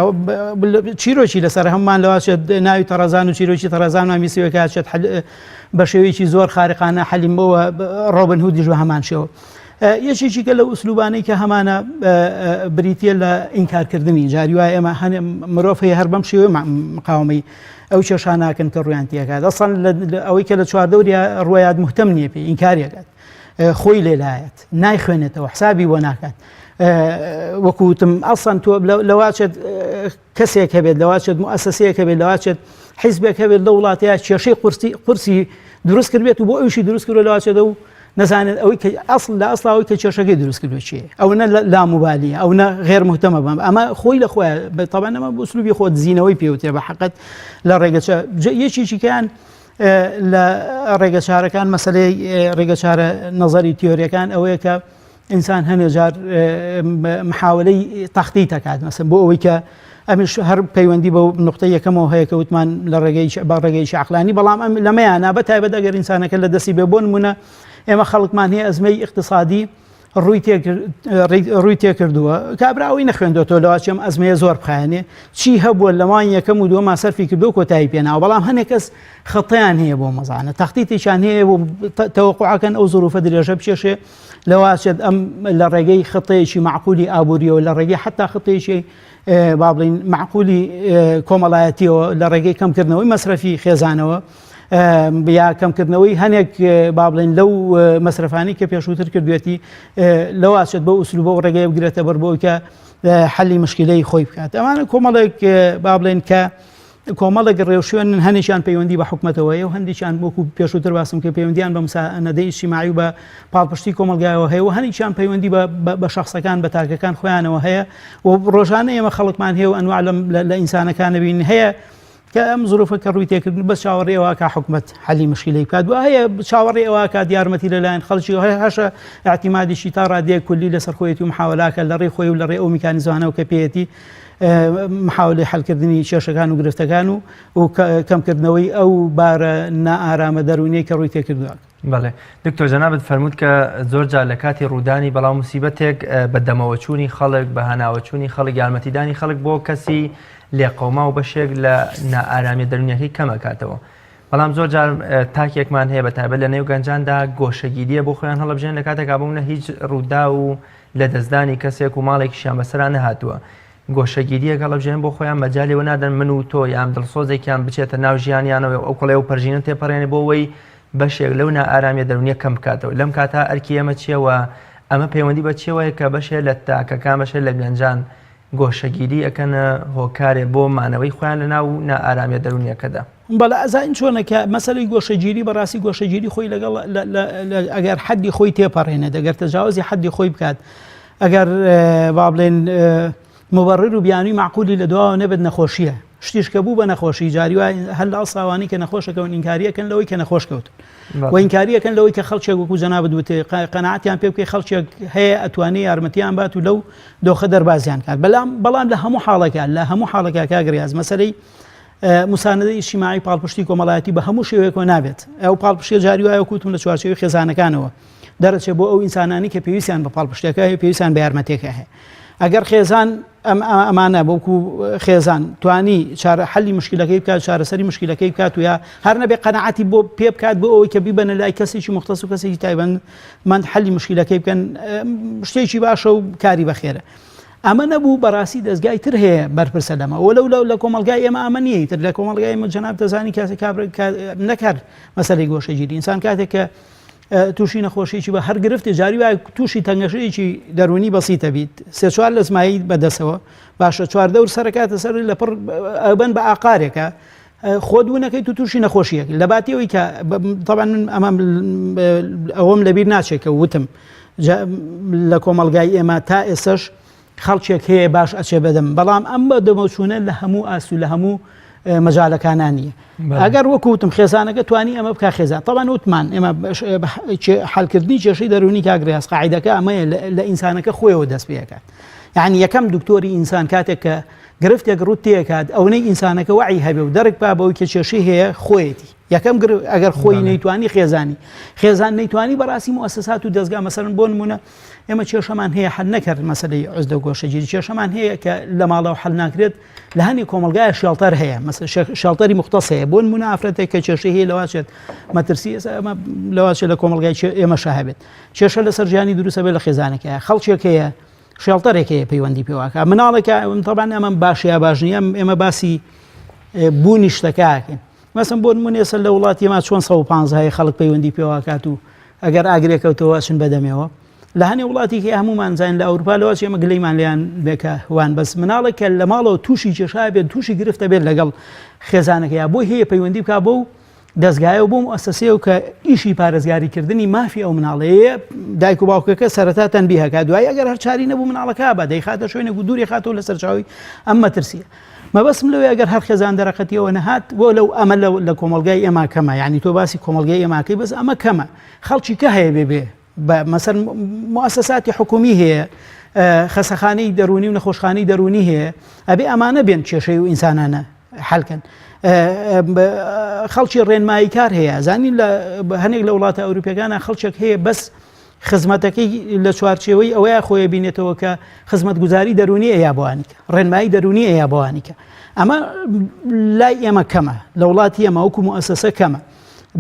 چیرۆکی لەسەر هەمومان لەواچێت ناوی تەڕەزان و چیرۆکی تەڕەزان و میسیەکە چێت بە شێوەیەکی زۆر خارقانە حەلیم بۆوە ڕۆبن هودیش بە هەمان شێوە یەکێکی کە لەو ئوسلوبانەی کە هەمانە بریتە لە ئینکارکردنی جاری وایە ئێمە هەنێ مرۆڤ هەیە هەر بەم شێوەیە مقاومەی ئەو کێشاناکەن کە ڕویان تێکات ئەسڵەن ئەوەی کە لە چواردەوری ڕویات مهتەم نییە پێ ئینکاریەکات خۆی لێلایەت نایخوێنێتەوە حسابی بۆ ناکات وەکوتم ئەسڵەن تۆ لەواچێت کەسێک هەبێت لەواچێت موئەسەسەیەک هەبێت لەواچێت حیزبێک هەبێت لە وڵاتەیە کێشەی قورسی قورسی دروست کردبێت و بۆ ئەوشی دروست کردو لەواچێت و نەزانێت ئەوەی کە ئەسڵ لە ئەسڵ ئەوەی کە کێشەکەی دروست کردو چیە ئەو نە لاموبالیە ئەو نە غێر مهتەمە بەم ئەمە خۆی لە خۆیان بە تەبعەن ئەمە بۆ ئوسلوبی خۆ دزینەوەی پێوترێ بە حەقەت لە ڕێگەچە یەکێکیکەیان لە ڕێگەچارەکان مەسلەی ڕێگەچارە نەزەری تیۆریەکان ئەوەیە کە ئینسان هەنێ جار محاولەی تەختیت ئەکات مەسەن بۆ ئەوەی کە ئەمیش هەر پەیوەندی بە نقطە یەکەمەوە هەیە کە وتمان لە ڕێگەی بە ڕێگەیەکی عقلانی بەڵام ئەم لەمەیانە بە تایبەت ئەگەر ئینسانەکە لە دەستی بێ بۆ نمونە ئێمە خەڵکمان هەیە ئەزمەی اقتصادی ڕووی ڕووی تێکردووە کابرا ئەوەی نەخوێندۆتەوە لەوا چێم ئەزمەیە زۆر بخایەنێ چی هەبووە لەوان یەکەم و دووەما سەرفی کردو کۆتایی پێناوە بەڵام هەنێک کەس خەتیان هەیە بۆ مەزانە تەختیتێکیان هەیە بۆ تەوەقعەکەن ئەو زروفە درێژە بچێشێ لەوەئەچێت ئەم لە ڕێگەی خطەیەکی مەعقولی ئابووریەوە لە ڕێگەی حتا خطەیەکی با بڵین مەعقولی کۆمەڵایەتیەوە لە ڕێگەی کەمکردنەوەی مەسرەفی خێزانەوە یا کەمکردنەوەی هەنێک با بڵێن لەو مەسرەفانی کە پێشووتر کردوێتی لەوەئەچێت بەو ئوسلوبە و ڕێگەی بگرێتە بەر بۆی کە حەلی مشکلەی خۆی بکات ئەمانە کۆمەڵێک با بڵێن کە کۆمەڵێک ڕێوشوێنن هەنێکیان پەیوەندی بە حکومەتەوە هەیە و هەندێکیان وەکو پێشووتر باسم کرد پەیوەندیان بە مساندەی ئیجتیماعی و بە پاڵپشتی کۆمەڵگایەوە هەیە و هەنێکیان پەیوەندی بە شەخسەکان بە تاکەکان خۆیانەوە هەیە و ڕۆژانە ئێمە خەڵکمان هەیە و ئەنواع لە ئینسانەکان نەبین هەیە کە ئەم زروفە کە ڕووی تێکردن بەس چاوەڕێ ئەوە کە حکومەت حەلی مشکلەی بکات و هەیە چاوەڕێ ئەوە کات یارمەتی لەلایەن خەڵکی هەیە هەشە اعتیمادیشی تا ڕادەیەک کولی لەسەر خۆیەتی و محاولاکە لە ڕێی خۆی و لە ڕێی ئەو میکانیزمانەوە کە پێیەتی محاولەی حەلکردنی کێشەکان و گرفتەکان و و کەمکردنەوەی ئەو بارە نائارامە دەروونیەی کە ڕووی تێکردووە. بەڵێ دکتۆر جەنابت فەرمووت کە زۆر جار لە کاتی ڕوودانی بەڵا موسیبەتێک بە دەمەوەچوونی خەڵک بە هاناوەچوونی خەڵک یارمەتیدانی خەڵک بۆ کەسی لێقەوماو بەشێک لە نائارامیە دەروونیەکەی کەم ئەکاتەوە بەڵام زۆر جار تاکێکمان هەیە بە تایبەت لە نێو گەنجاندا گۆشەگیریە بۆ خۆیان هەڵبژێن لە کاتێکا بوونە هیچ ڕووداو و لەدەستدانی کەسێک و ماڵێکیشیان بەسەرا نەهاتووە گۆشەگیریەک هەڵبژێن بۆ خۆیان مەجالی وە نادەن من و تۆ یان دڵسۆزێکیان بچێتە ناو ژیانیانەوە ئەو کڵێ و پەرژینە تێپەڕێنێ بۆ ئەوەی بەشێک لەو نائارامیە دەروونیە کەم بکاتەوە لەم کاتە ئەرکی ئێمە چییە و ئەمە پەیوەندی بە چیەوەیە کە بەشێ لە تاکەکان بەشێ لە گەنجان گۆشەگیری ئەکەنە هۆکارێ بۆ مانەوەی خۆیان لە ناو نائارامیە دەروونیەکەدا. بەڵێ ئەزانین چۆنە کە مەسەلەی گۆشەگیری بەڕاستی گۆشەگیری خۆی لەگەڵ ئەگەر حەدی خۆی تێپەڕێنێت ئەگەر تەجاوزی حەدی خۆی بکات ئەگەر با بڵێن مبرر و بیانوی معقولی لە دواوە نەبێت نەخۆشیە شتیش کە بوو بە نەخۆشی جاری وای هەر لە ئەسڵاوانی کە نەخۆشەکەون ئینکاریەکەن لەوەی کە نەخۆش کەوتن و ئینکاریەکەن لەوەی کە خەڵکێک وەکو جەنابت وتێ قەناعەتیان پێ بکەی خەڵکێک هەیە ئەتوانێ یارمەتیان بات و لەو دۆخە دەربازیان کات بەڵام بەڵام لە هەموو حاڵەکە لە هەموو حاڵەکە کاک ڕیاز مەسەلەی مساندەی ئیجتیماعی پاڵپشتی کۆمەڵایەتی بە هەموو شێوەیەکەوە نابێت ئەو پاڵپشتیە جاری وایە وەکو وتم لە چوارچێوەی خێزانەکانەوە دەرەچێت بۆ ئەو ئینسانانی کە پێویستیان بە پاڵپشتەکە هەیە پێویستیان بە یارمەتێکە هەیە ئەگەر خێزان ئەم ئەمانە بۆکو خێزان توانی چارە حەلی مشکلەکەی بکات چارەسەری مشکلەکەی بکات و یا هەر نەبێ قەنەعەتی بۆ پێ بکات بۆ ئەوەی کە بیبەنە لای کەسێکی مختص و کەسێکی تایبەتمەند حەلی مشکلەکەی بکەن شتێکی باشە و کاری بەخێرە ئەمە نەبوو بەڕاستی دەستگای تر هەیە بەرپرسە لەمە وەلو لەو لە کۆمەلگای ئێمە ئەمە نییە تر لە کۆمەلگای ئێمە جەناب دەزانی کاسی کابرا نەکار مەسەلەی گۆشەگیری ئینسان کاتێک کە تووشی نەخۆشیی بە هەر گرفتی جاری وای تووشی تەنگەشەیەکی دەرونی بەسیتە بیت سێ چوار لەزمایی بەدەسەوە باشە چواردەور سەرکاتە سەر لە پڕ ئەبن بە ئاقارێکە. خۆت ونەکەیت و تووشی نەخۆشیەک لە باتی ئەوی کە طبعا من ئەمە ئەوەم لەبیر ناچێت کە وتم لە کۆمەلگای ئێمە تا ئێسش خەڵکێک هەیە باش ئەچێ بەدەم بەڵام ئەم بە دەمەچوونە لە هەموو ئاست و لە هەموو مەجالەکانان نییە ئەگەر وەکو وتم خێزانەکە توانی ئەمە بک خێزان تەوان وتمان ئێمە حلکردنی کێشەی دەرونی کاگریاس قاعدەکە ئەمەیە لە ئینسانەکە خۆیەوە دەست پێکات یعنی یەکەم دکتۆری ئینسان کاتێک کە گرفتێک ڕوت تێکات ئەونەی ئینسانەکە وعی هەبێ و دەرک پا بەوەی کە کێشەی هەیە خۆیەتی یەکەم ئەگەر خۆی نەیتوانی خێزانی خێزان نەیتوانی بەڕاستی موسسات و دەستگا مەسەرن بۆ نمونە ئێمە کێشەمان هەیە حل نەکرد مەسلەی عزلە و گۆشەگیری کێشەمان هەیە کە لە ماڵەوە حل ناکرێت لە هەنی کۆمەلگای shelter هەیە shelter ی مختص هەیە بۆ نمونە ئافرەتێک کە کێشەی هەیە لەواچێت مەترسی ئێستا ئەمە لەواچێت لە کۆمەلگای ئێمە شاهبێت کێشە لەسەر ژیانی دروستە بێت لە خێزانەکە خەڵکێک هەیە shelter ێک هەیە پەیوەندی پێواکە مناڵێکە تەبان ئەمە باش یا باش نییە ئێمە باسی بوونی شتەکەکەین مەسم بۆ نمونە ئێستا لە وڵاتی ئێمە چۆن 115 هەیە خەڵک پەیوەندی پێواکات و ئەگەر ئاگرێکەوتەوە ئەچن بەدەمێەوە لە هەنێ وڵاتی کە هەمومان زانین لە ئەوروپا لەوە ئێمە گلەیمان لیان بێکە وان بەس مناڵێک کە لە ماڵەوە تووشی کێشا بێت تووشی گرفتە بێت لەگەڵ خێزانەکە یا بۆی هەیە پەیوەندی بک بۆ دەستگایە و بۆ موسسەیە و کە ئیشی پارێزگاریکردنی مافی ئەو مناڵەیە دایک و باوکەکە سەرەتا تەنبیهەکە دوای ئەگەر هەرچاری نەبوو مناڵەکە بە دەیخاتە شوێنێک و دووری خاتەوە لە سەرچاوی ئەم مەترسیە مەبەستم لەوەیە ئەگەر هەر خێزان دەرەقەتیەوە نەهات بۆ لەو ئەمە لە کۆمەڵگای ئێمە کەمە یعنی تۆ باسی کۆمەڵگای ئێماکەی بەس ئەمە کەمە خەڵکی کە هەیە بێ بێ بە مەسەر موسساتی حکومی هەیە خەسەخانەی دەرونی و نەخۆشخانەی دەرونی هەیە ئەبێ ئەمانە بێن کێشەی و ئینسانانە حلکەن خەڵکی ڕێنمایی کار هەیە زانین لە هەنێک لە وڵاتە ئەوروپیەکانە خەڵکێک هەیە بەس خزمەتەکەی لە چوارچێوەی ئەوەیا خۆی بینێتەوە کە خزمەتگوزاری دەروونی ئەیا بۆوانیکە ڕێنمایی دەروونی ئەیا بۆوانیکە ئەمە لای ئێمە کەمە لە وڵاتی ئێمە وەکو موئەسەسە کەمە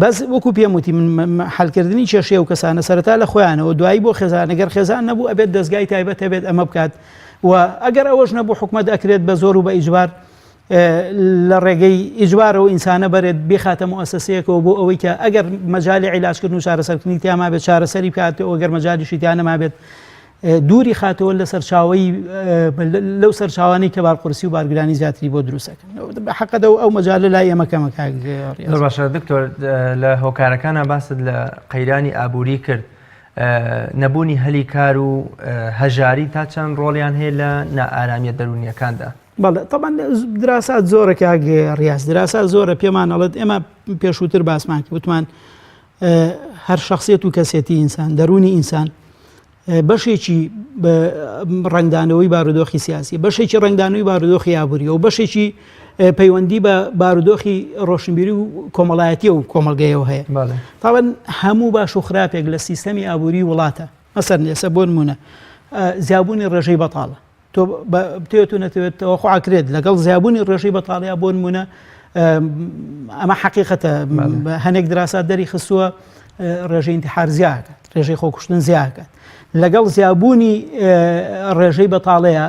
بەس وەکو پێم وتی من حلکردنی کێشەیە و کەسانە سەرەتا لە خۆیانەوە دوایی بۆ خێزان ئەگەر خێزان نەبوو ئەبێت دەستگای تایبەت هەبێت ئەمە بکات و ئەگەر ئەوەش نەبوو حکومت ئەکرێت بە زۆر و بە ئیجبار لە ڕێگەی ئیجبارەوە ئینسانە بەرێت بیخاتە موئەسەسەیەکەوە بۆ ئەوەی کە ئەگەر مەجالی عیلاجکردن و چارەسەرکردنی تیا مابێت چارەسەری بکاتەوە ئەگەر مەجالیشی تیا نەمابێت دووری خاتەوە لە سەرچاوەی لەو سەرچاوانەی کە بارقورسی و بارگرانی زیاتری بۆ دروستەکەن حەقەدە و ئەو مەجالە لای ئێمە کەمە کاک زۆر باشە دکتۆر لە هۆکارەکانە باست لە قەیرانی ئابووری کرد نەبوونی هەلی کار و هەژاری تا چەند ڕۆڵیان هەیە لە نائارامیە دەروونیەکاندا بەڵێ تەبعەن دراسات زۆرە کاک ڕیاز دراسات زۆرە پێمان ئەڵێت ئێمە پێشووتر باسمان کرد وتمان هەر شخصیت و کەسێتی ئینسان دەروونی ئینسان بەشێکی ڕنگدانەوەی بارودۆخی سیاسی بەشێکی ڕنگدانەوەی بارودۆخی ئابووری و بەشێکی پەیوەندی بە بارودۆخی ڕۆشنبیری و کۆمەڵایەتی و کۆمەلگەیەوە هەیە تاوان هەموو باش و خراپێک لە سیستەمی ئابووری وڵاتە مەسەر ئێستا بۆ نمونە زیابوونی ڕێژەی بەتاڵە تۆ بتەوێت و نەتەوێت تەوەقع ئەکرێت لەگەڵ زیابوونی ڕێژەی بەتاڵیا بۆ نمونە ئەمە حقیقەتە هەنێک دراسات دەری خستووە ڕێژەی انتحار زیاکات ڕێژەی خۆکوشتن زیاکات لەگەڵ زیابوونی ڕێژەی بەتاڵەیە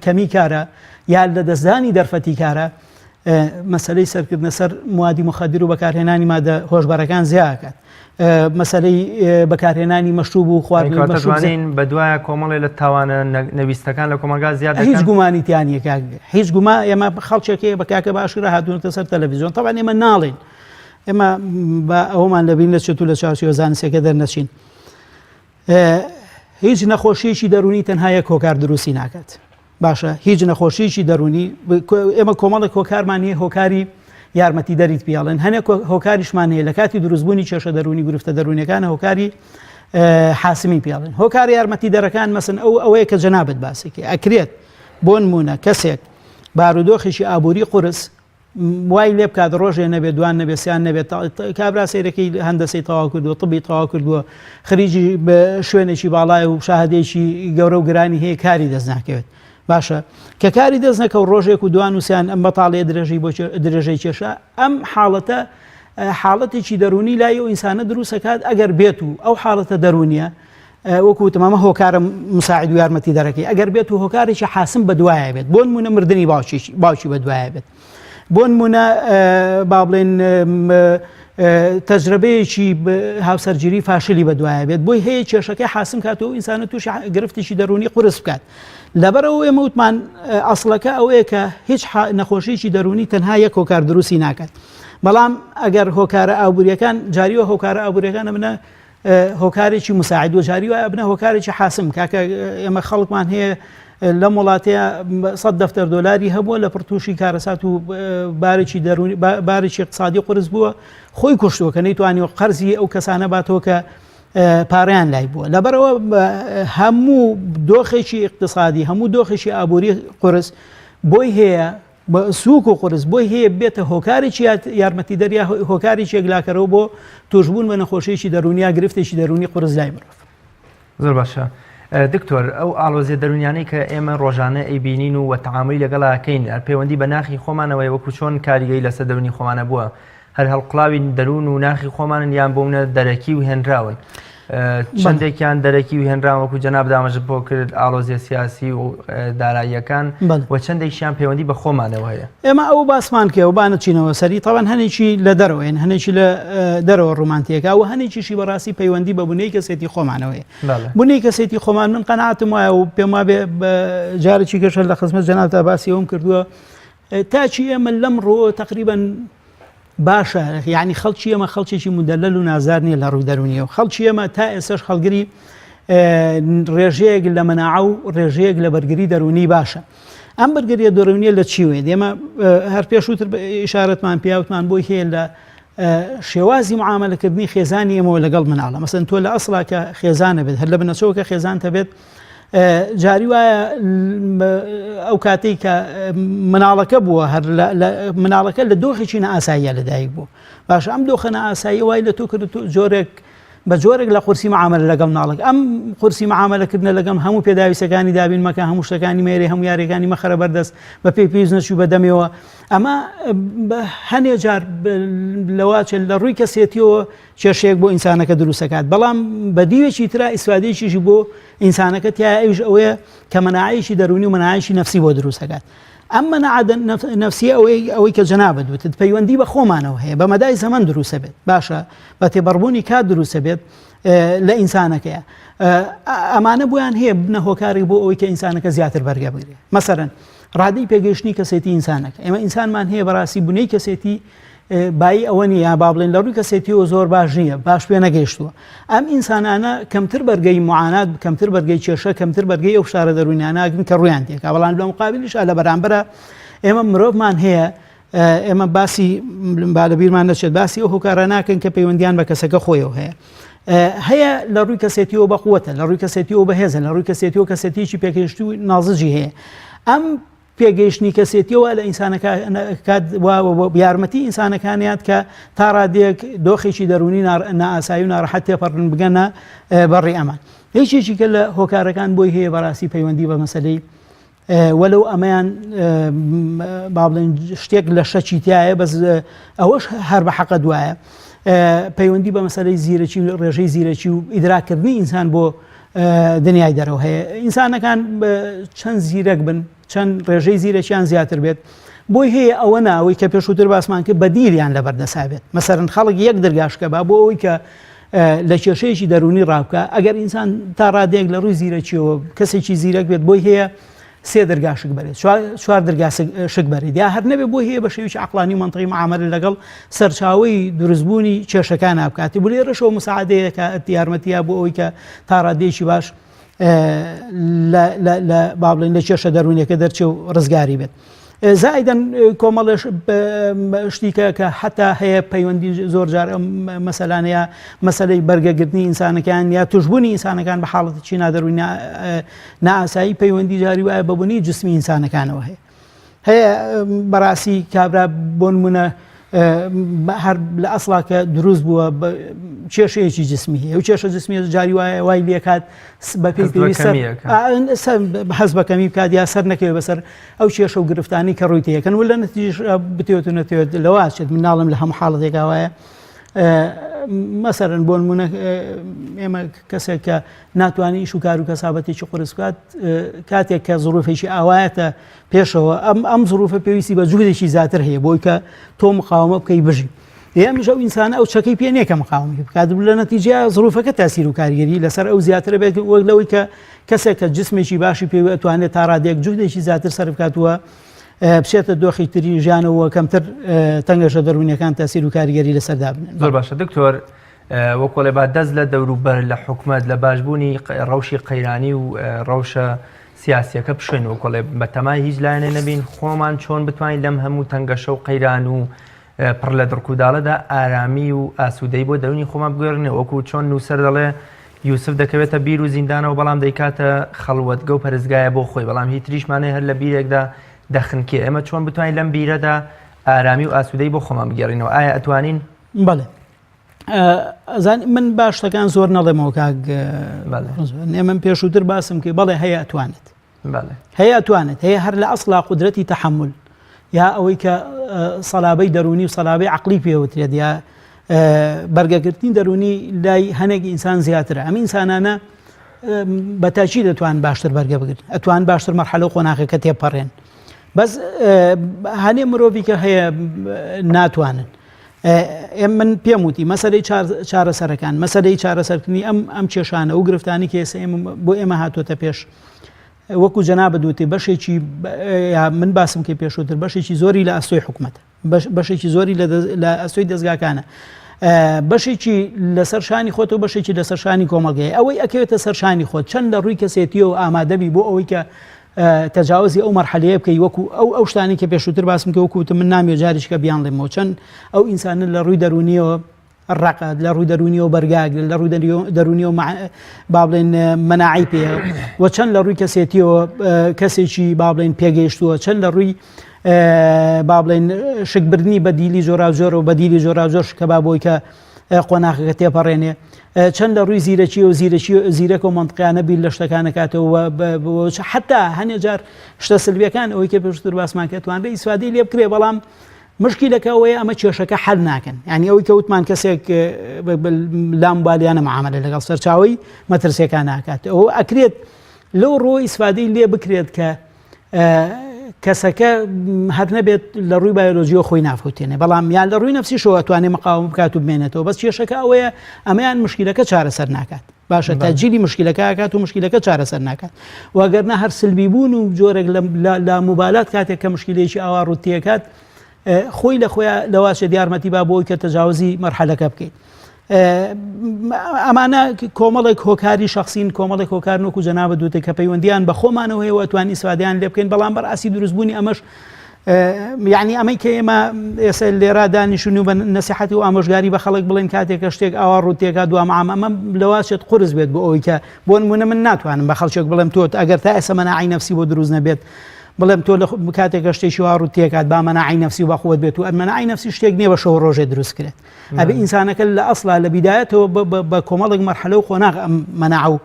کەمی کارە یا لە دەستدانی دەرفەتی کارە مەسەلەی سەرکردنە سەر موادی مخدر و بەکارهێنانی مادە هۆشبەرەکان زیاکات مەسەلەی بەکارهێنانی مەشروب و خواردنی مەشروب بە دوایە کۆمەڵێ لە تاوانە نەویستەکان لە کۆمەڵگا زیاد هیچ گومانی تیا نییە کاک هیچ گوما ئێمە خەڵکێک هەیە بە کاکە باشورە هاتوونەتە سەر تەلەڤیزیۆن تەبعەن ئێمە ناڵێن ئێمە بە ئەوەمان لەبیر نەچێت و لە چوارچێوە زانستیەکە دەرنەچین هیچ نەخۆشیەکی دەروونی تەنها یەک هۆکار دروستی ناکات باشە هیچ نەخۆشیکی دەرونی ئێمە کۆمەڵێک هۆکارمان هەیە هۆکاری یارمەتی دەریت پیاڵێن هەنێک هۆکاریشمان هەیە لە کاتی دروستبوونی کێشە دەرونی گرفتە دەرونیەکان هۆکاری حاسمی پیاڵێن هۆکاری یارمەتی دەرەکان مەسن ئەو ئەوەیە کە جەنابەت باسێکی ئەکرێت بۆ نمونە کەسێک بارودۆخێکی ئابووری قورس وای لێ بکات ڕۆژێ نەبێت دوان نەبێت سیان نەبێت کابرا سەیرەکەی هەندەسەی تەواو کردووە طبی تەواو کردووە خریجی شوێنێکی باڵای و شاهدێکی گەورە و گرانی هەیە کاری دەست ناکەوێت باشە کە کاری دەست نەکەو ڕۆژێک و دوان وسیان ئەم بەتاڵەیە درێژەی بۆ درێژەی کێشە ئەم حاڵەتە حاڵەتێکی دەرونی لای ئەو ئینسانە دروستەکات ئەگەر بێت و ئەو حاڵەتە دەرونیە وەکو وتم ئەمە هۆکارە مساعد و یارمەتی دەرەکەی ئەگەر بێت و هۆکارێکی حاسم بەدوایە بێت بۆ نمونە مردنی باوکی باوکی بەدوایە بێت بۆ نمونە با بڵێن تەجرەبەیەکی هاوسەرگیری فاشلی بەدوایە بێت بۆی هەیە کێشەکەی حاسم کات و ئینسانە تووشی گرفتێکی دەرونی قورس بکات لەبەرەوە ئێمە وتمان ئەسڵەکە ئەوەیە کە هیچ نەخۆشیی دەرونی تەنها یەک هۆکار دروستی ناکات بەڵام ئەگەر هۆکارە ئابوووریەکان جاریوە هۆکارە ئابوووریەکان منە هۆکارێکی مساعد و جاری وایە بنە هۆکارێکی حاسم کاکە ئێمە خەڵکمان هەیە لەم وڵاتەیە سە دەفتەر دۆلاری هەبووە لە پڕتوشی کارەسات و بارێکی دەرونی بارێکی اقتصادی قرس بووە خۆی کوشتووە کە نەیتوانی و قەرزی ئەو کەسانە باتەوە کە پارەیان لای بووە لەبەرەوە هەموو دۆخێکی اقتصادی هەموو دۆخێکی ئابووری قرس بۆی هەیە سووک و قورس بۆی هەیە بێتە هۆکارێکی یارمەتیدەر یا هۆکارێکی یەکلاکەرەوە بۆ تووشبوون بە نەخۆشیی دەروونی یا گرفتێکی دەروونی قورس لای مرۆڤ. زۆر باشە دکتۆر ئەو ئاڵۆزیە دەروونیانەی کە ئێمە ڕۆژانە ئەیبینین و وە تەعامولی لەگەڵا ئەکەین هەر پەیوەندی بە ناخی خۆمانەوەیە وەکو چۆن کاریگەری لەسەر دەروونی خۆمانە بووە هەر هەڵقوڵاوی دەروون و ناخی خۆمانن یان بۆ منە دەرەکی و هێنراون چەندێکیان دەرەکی و هێنراون وەکو جەناب دامەژت بۆ کرد ئاڵۆزیە سیاسی و داراییەکان و چەندێکیان پەیوەندی بە خۆمانەوە هەیە. ئێمە ئەو باسمان کرد و با نەچینەوە سەری تاوان هەنێکی لە دەرەوەین هەنێکی لە دەرەوە ڕوومانتیەکە و هەنێکیشی بەڕاستی پەیوەندی بە بنەی کەسێتی خۆمانەوەیە بنەی کەسێتی خۆمان من قەناعەتم وایە و پێم وابێ جارێکی گەشە لە خزمەت جەنابتا باسی ئەوم کردووە تاکی ئێمە لەم ڕۆ تقریبا باشە یعنی خەڵکی ئێمە خەڵکێکی مدەلەل و نازار نییە لە ڕووی دەرونیەوە خەڵکی ئێمە تا ئێسش هەڵگری ڕێژەیەک لە مەناعە و ڕێژەیەک لە بەرگری دەرونی باشە ئەم بەرگریە دەرونیە لە چی وێت ئێمە هەر پێشووتر ئیشارەتمان پیاوتمان بۆی هەیە لە شێوازی معاملەکردنی خێزانی ئێمەوە لەگەڵ مناڵە مەسەن تۆ لە ئەسڵا کە خێزانە بێت هەر لە بنەچەوە کە خێزانتە بێت جاری وایە ئەو کاتێک کە مناڵەکە بووە هەر مناڵەکە لە دۆخێکی نائاساییە لەدایک بوو باش ئەم دۆخە نائاسایی وای لە تۆ کرد جۆرێک بە جۆرێک لە قورسی معاملە لەگەڵ مناڵێک ئەم قورسی معاملەکردنە لەگەم هەموو پێداویستەکانی دابین مەکە هەموو شتەکانی مێرێ هەموو یاریەکانی مەخەرە بەردەست بە پێی پێویست نەچوو بە دەمەوە ئەمە هەنێ جار لەواچێت لە ڕووی کەسێتیەوە کێشەیەک بۆ ئینسانەکە دروستەکات بەڵام بە دیوێکی ترا ئیسفادەیەکیشی بۆ ئینسانەکە تایە ئەویش ئەوەیە کە مەناعەیەکی دەروونی و مەناعەیەکی نەفسی بۆ دروستەکات ئەم مەناعە نەفسیە ئەوەی ئەوەی کە جەنابت وتت پەیوەندی بە خۆمانەوە هەیە بە مەدای زەمەن دروستە بێت باشە بە تێبەڕبوونی کات دروستە بێت لە ئینسانەکەیە ئەمانە بۆیان هەیە بنە هۆکارێک بۆ ئەوەی کە ئینسانەکە زیاتر بەرگە بگرێت مەسەرەن ڕادەی پێگەیشتنی کەسێتی ئینسانەکە ئێمە ئینسانمان هەیە بەڕاستی بنەی کەسێتی بایی ئەوە نییە با بڵێن لە ڕووی کەسێتیەوە زۆر باش نییە باش پێ نەگەیشتووە ئەم ئینسانانە کەمتر بەرگەی معانات کەمتر بەرگەی کێشە کەمتر بەرگەی ئەو فشارە دەروونیاناگرن کە ڕویان تێکا بەڵام لە مقابلیش لە بەرامبەرە ئێمە مرۆڤمان هەیە ئێمە باسی با لە بیرمان نەچێت باسی ئەو هۆکارە ناکەن کە پەیوەندیان بە کەسەکە خۆیەوە هەیە هەیە لە ڕووی کەسێتیەوە بەقوتە لە ڕووی کەسێتیەوە بەهێزە لە ڕووی کەسێتیەوە کەسێتیی پێکەشت و نازجی هەیە ئەم پێگەیشتنی کەسێتیەوە وا لە ئینسانەکات یارمەتی ئینسانەکانیات کە تا ڕادەیەک دۆخێکی دەروونی نائاسایی و ناڕەحەت تێپەڕن بگەنە بەڕی ئەمان. یەکێکی کە لە هۆکارەکان بۆی هەیە بەڕاستی پەیوەندی بە مەسەلەی وەلو ئەمەیان با بڵێن شتێک لە شەکی تایە بەس ئەوەش هەر بە حەقە دوایە پەیوەندی بە مەسەلەی زیرەکی و ڕێژەی زیرەکی و ئیدراکردنی ئینسان بۆ دنیای دەرەوە هەیە ئینسانەکان چەند زیرەک بن چەند ڕێژەی زیرەکیان زیاتر بێت بۆی هەیە ئەوە ناوەی کە پێشووتر باسمان کرد بەدیلیان لەبەردەسا بێت مەسەرن خەڵک یەک دەرگاشکە با بۆ ئەوەی کە لە کێشەیەکی دەرونی ڕابکە ئەگەر ئینسان تا ڕادێک لە ڕووی زیرەکیەوە کەسێکی زیرەک بێت بۆی هەیە سێ دەرگا شک بەرێت چوار دەرگا شک بەرێت یا هەر نەبێ بۆی هەیە بە شێوەیەکی عەقڵانی و مەنتقی معامەلە لەگەڵ سەرچاوەی دروستبوونی کێشەکان بکات و لێرەشەوە مساعدەیە کە یارمەتیە بۆ ئەوەی کە تا ڕادەیەکی باش لە با بڵێن لە کێشە دەروونیەکە دەرچێ و ڕزگاری بێت. زائیدەن کۆمەڵێ شتی کە کە حتا هەیە پەیوەندی زۆر جار ئەم مەسەلانەیە مەسەلەی بەرگەگرتنی ئینسانەکان یا توشببوونی ئینسانەکان بە حاڵەتی نادەروونی نائاسایی پەیوەندی جاری وایە بە بوونی جسمی ئینسانەکانەوە هەیە هەیە بەڕاستی کابرا بۆ نمونە هەر لە ئەسڵا کە دروست بووە کێشەیەکی جسمی هەیە و کێشە جسمی جاری وایە وای لێکات بە پێی پێویست هەست بە کەمی بکات یا سەر نەکەوێت بەسەر ئەو کێشە و گرفتانی کە ڕووی تێکەن و لە نەتیجەش بتێت و نەتێت لەوە چێت من ناڵم لە هەموو حاڵەتێکا وایە مەسەرن بۆ نمونە ئێمە کەسێک کە ناتوانانی ئیش و کار و کەسابەتێکی قورس بکات کاتێک کە زڕوفێکی ئاوایەتە پێشەوە ئەم ئەم زڕوفە پێویستی بە جوودێکی زیاتر هەیە بۆی کە تۆ مقاومە بکەی بژی. ئێمەش ئەو ئینسانە ئەو چەکەی پێ نییە کە مقاومی بکات لە نەتیجە زروفەکە تاسیر و کاریگەری لەسەر ئەو زیاترە بێت وەک لەوەی کە کەسێک کە جسمێکی باشی پێوە ئەتوانێت تا ڕادێک جوهدێکی زیاتر سەر بکاتوە بچێتە دۆخی تری ژیانەوە کەمتر تەنگەشە دەروونیەکان تاسیر و کاریگەری لەسەر دابنێن. زۆر باشە دکتۆر وەکۆڵێ با دەست لە دەوروبەر لە حکومەت لە باشبوونی ڕەوشی قەیرانی و ڕەوشە سیاسیەکە بشوێن وەکۆڵێ بەتەمای هیچ لایەنێ نەبین خۆمان چۆن بتوانین لەم هەموو تەنگەشە و قەیران و پڕ لە دڕکوداڵەدا ئارامی و ئاسوودەی بۆ دەروونی خۆمان بگۆڕینەوە، وەکو چۆن نووسەر دەڵێ یوسف دەکەوێتە بیر و زیندانەوە بەڵام دەیکاتە خەڵوەتگە و پەرستگایە بۆ خۆی، بەڵام هی تریشمانەیە هەر لە بیرێکدا دەخنکێ، ئێمە چۆن بتوانین لەم بیرەدا ئارامی و ئاسوودەی بۆ خۆمان بگێڕینەوە، ئایا ئەتوانین؟ بەڵێ ئەزانی من با شتەکان زۆر نەڵێمەوە کاک ئێمە پێشووتر باسم کرد بەڵێ هەیە ئەتوانێت. هەیە ئەتوانێت هەیە هەر لە ئەسڵا قودرەتی تەحەمول یا ئەوەی کە سەلابەی دەرونی و سەلابەی عقلی پێوترێت یا بەرگەگرتنی دەرونی لای هەنێک ئینسان زیاترە ئەم ئینسانانە بەتاچی دەتوان باشتر بەرگە بگرن ئەتوان باشتر مەرحەلە و قۆناغەکە تێپەڕێن بەس هەنێ مرۆڤی کە هەیە ناتوانن ئێم من پێم وتی مەسەلەی چارەسەرەکان مەسەلەی چارەسەرکردنی ئەم ئەم کێشانە و گرفتانی کە ئێستا ئێمە بۆ ئێمە هاتووەتە پێش وەکو جەنابت وتی بەشێکی من باسم کە پێشووتر بەشێکی زۆری لە ئەستۆی حکوومەتە بەشێکی زۆری لە ئەستۆی دەستگاکانە بەشێکی لەسەر شانی خۆت و بەشێکی لەسەر شانی کۆمەڵگەی ئەوەی ئەکەوێتە سەر شانی خۆت چەند لە ڕووی کەسێتیەوە ئامادەبی بۆ ئەوەی کە تەجاوزی ئەو مەرحەلەیە بکەی وەکو ئەو ئەو شتانەی کە پێشووتر باسم کە وەکو وتم من نامەوێ جارێکیکە بیانڵێمەوە چەند ئەو ئینسانە لە ڕووی دەروونیەوە ڕەقە لە ڕووی دەروونیەوە بەرگاگرن لە ڕووی دەروونیەوە با بڵێن مەناعی پێ و چەند لە ڕووی کەسێتیەوە کەسێکی با بڵێن پێگەیشتووە چەند لە ڕووی با بڵێن شکبردنی بەدیلی جۆراوجۆر و بەدیلی جۆراوجۆر شکە با بۆی کە قۆناخەکە تێپەڕێنێ چەند لە ڕووی زیرەکی و زیرەکی زیرەک و مەنتقیانە بیر لە شتەکان ئەکاتەوە حتا هەنێ جار شتە سلبیەکان ئەوەی کە پێشتر باسمان کرد توانرێ ئیسفادەی لێ بکرێ بەڵام مشکیلەکە ئەوەیە ئەمە کێشەکە حل ناکەن یعنی ئەوەی کە وتمان کەسێک لامبالیانە معاملە لەگەڵ سەرچاوی مەترسیەکان ناکات ئەو ئەکرێت لەو ڕۆ ئیسفادەی لێ بکرێت کە کەسەکە هەر نەبێت لە ڕووی بایۆلۆژیەوە خۆی نافوتێنێ بەڵام یان لە ڕووی نفسیشەوە توانێ مقاوم بکات و بمێنێتەوە بەس کێشەکە ئەوەیە ئەمەیان مشکلەکە چارەسەر ناکات باشە تەجیلی مشکلەکە کات و مشکلەکە چارەسەر ناکات وەگەرنا هەر سلبی بوون و جۆرێک لە مبالات کاتێک کە مشکلێکی ئاوا ڕوتیەکات خۆی لە خۆیان لەواچێت یارمەتی با بۆی کە تەجاوزی مەرحەلەکە بکەیت ئەمانە کۆمەڵێک هۆکاری شخصین کۆمەڵێک هۆکار وەکو جەنابەت دوتە کە پەیوەندیان بە خۆمانەوە هەیە و ئەتوانین ئیسفادەیان لێ بکەین بەڵام بەڕاستی دروستبوونی ئەمەش یعنی ئەمەی کە ئێمە ئێستا لێرا دانیشون و بە نەسیحەتی و ئامۆژگاری بە خەڵک بڵێن کاتێک کە شتێک ئاوا ڕووتێکا دوام عام ئەمە لەواچێت قورس بێت بۆ ئەوەی کە بۆ نمونە من ناتوانم بە خەڵکێک بڵێم تۆ ئەگەر تا ئێستا مەناعی نەفسی بۆ دروست نەبێت بڵێم تۆ لە کاتێک کە شتێکی وا ڕوو تێکات با مەناعی نەفسی و بەقوت بێت و مەناعی نەفسی شتێک نییە بە شەو ڕۆژێ دروست کرێت ئەبێ ئینسانەکە لە ئەسڵا لە بیدایەتەوە بە کۆمەڵێک مەرحەلە و قۆناغ ئەم مەناع و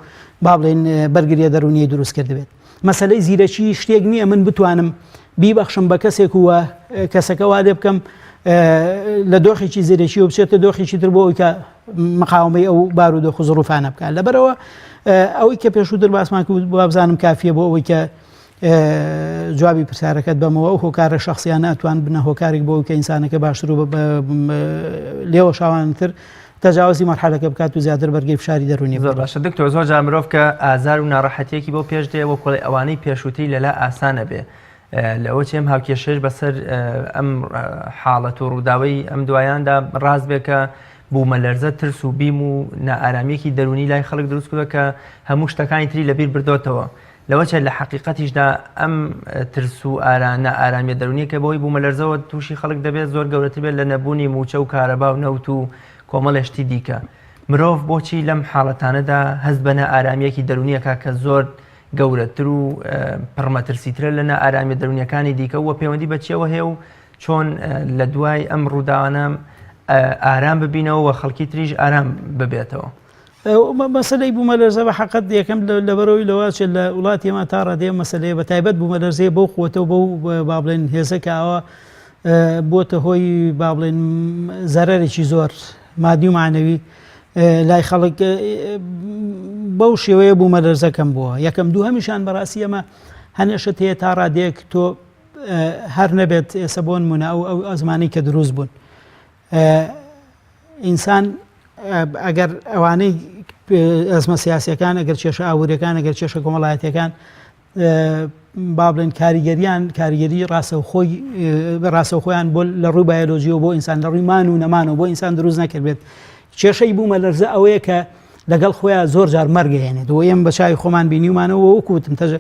با بڵێن بەرگریە دەروونیی دروست کردبێت مەسلەی زیرەکی شتێک نییە من بتوانم بیبەخشم بە کەسێک وە کەسەکە وا لێ بکەم لە دۆخێکی زیرەکی و بچێتە دۆخێکی تر بۆ ئەوی کە مقاومەی ئەو بارودۆخ و زڕوفانە بکات لەبەرەوە ئەوەی کە پێشووتر باسمان کرد وابزانم کافیە بۆ ئەوەی کە جوابی پرسیارەکەت بەمەوە ئەو هۆکارە شخصیانە ئەتوان بنە هۆکارێک بۆ کە ئینسانەکە باشتر و لێوە شاوانتر تەجاوزی مەرحەلەکە بکات و زیاتر بەرگەی فشاری دەرونی زۆر باشە دکتۆر زۆر جار مرۆڤ کە ئازار و ناڕەحەتیەکی بۆ پێش دێ وەکوڵی ئەوانەی پێشووتری لەلا ئاسانە بێ لەوە چێم هاوکێشەش بەسەر ئەم حاڵەت و ڕووداوی ئەم دوایاندا ڕاست بێ کە بوومەلەرزە ترس و بیم و نائارامیەکی دەرونی لای خەڵک دروست کردووە کە هەموو شتەکانی تری لەبیر بردۆتەوە لەوەچێت لە حەقیقەتیشدا ئەم ترس و ئارا نائارامیە دەروونیە کە بەهۆی بوومەلەرزەوە تووشی خەڵک دەبێت زۆر گەورەتر بێت لە نەبوونی مووچە و کارەبا و نەوت و کۆمەڵێ شتی دیکە. مرۆڤ بۆچی لەم حاڵەتانەدا هەست بە نائارامییەکی دەروونی ئەکات کە زۆر گەورەتر و پڕمەترسیترە لە نائارامیە دەروونیەکانی دیکە و پەیوەندی بە چیەوە هەیە و چۆن لە دوای ئەم ڕووداوانە ئارام ببینەوە و خەڵکی تریش ئارام ببێتەوە؟ مەسەلەی بوومەلەرزە بە حەقت یەکەم لەبەرەوەی لەوە چێت لە وڵاتی ئێمە تا ڕادەیە مەسەلەیە بە تایبەت بوومەلەرزەیە بەو قوتە و بەو با بڵێن هێزە کە ئاوا بۆتە هۆی با بڵێن زەرەرێکی زۆر مادی و معنەوی لای خەڵک بەو شێوەیە بوومەلەرزەکەم بووە یەکەم دوو هەمیشان بەڕاستی ئەمە هەنێشت هەیە تا ڕادەیەک تۆ هەر نەبێت ئێسە بۆن مونە ئەو ئەو ئەزمانی کە دروست بوون. ئینسان ئەگەر ئەوانەی ئەزمە سیاسەکان ئەگەر کێشە ئابووریەکان ئەگەر کێشە کۆمەڵایەتەکان با بڵێن کاریگەریان کاریگەری ڕاستەوخۆی ڕاستەوخۆیان بۆ لە ڕووی بایۆلۆژیەوە بۆ ئینسان لە ڕووی مان و نەمانەوە بۆ ئینسان دروست نەکردبێت کێشەی بوومە لەرزە ئەوەیە کە لەگەڵ خۆیان زۆر جار مەرگەێنێت و ئێمە بە چاوی خۆمان بینیومانەوە وەکوتم تەژ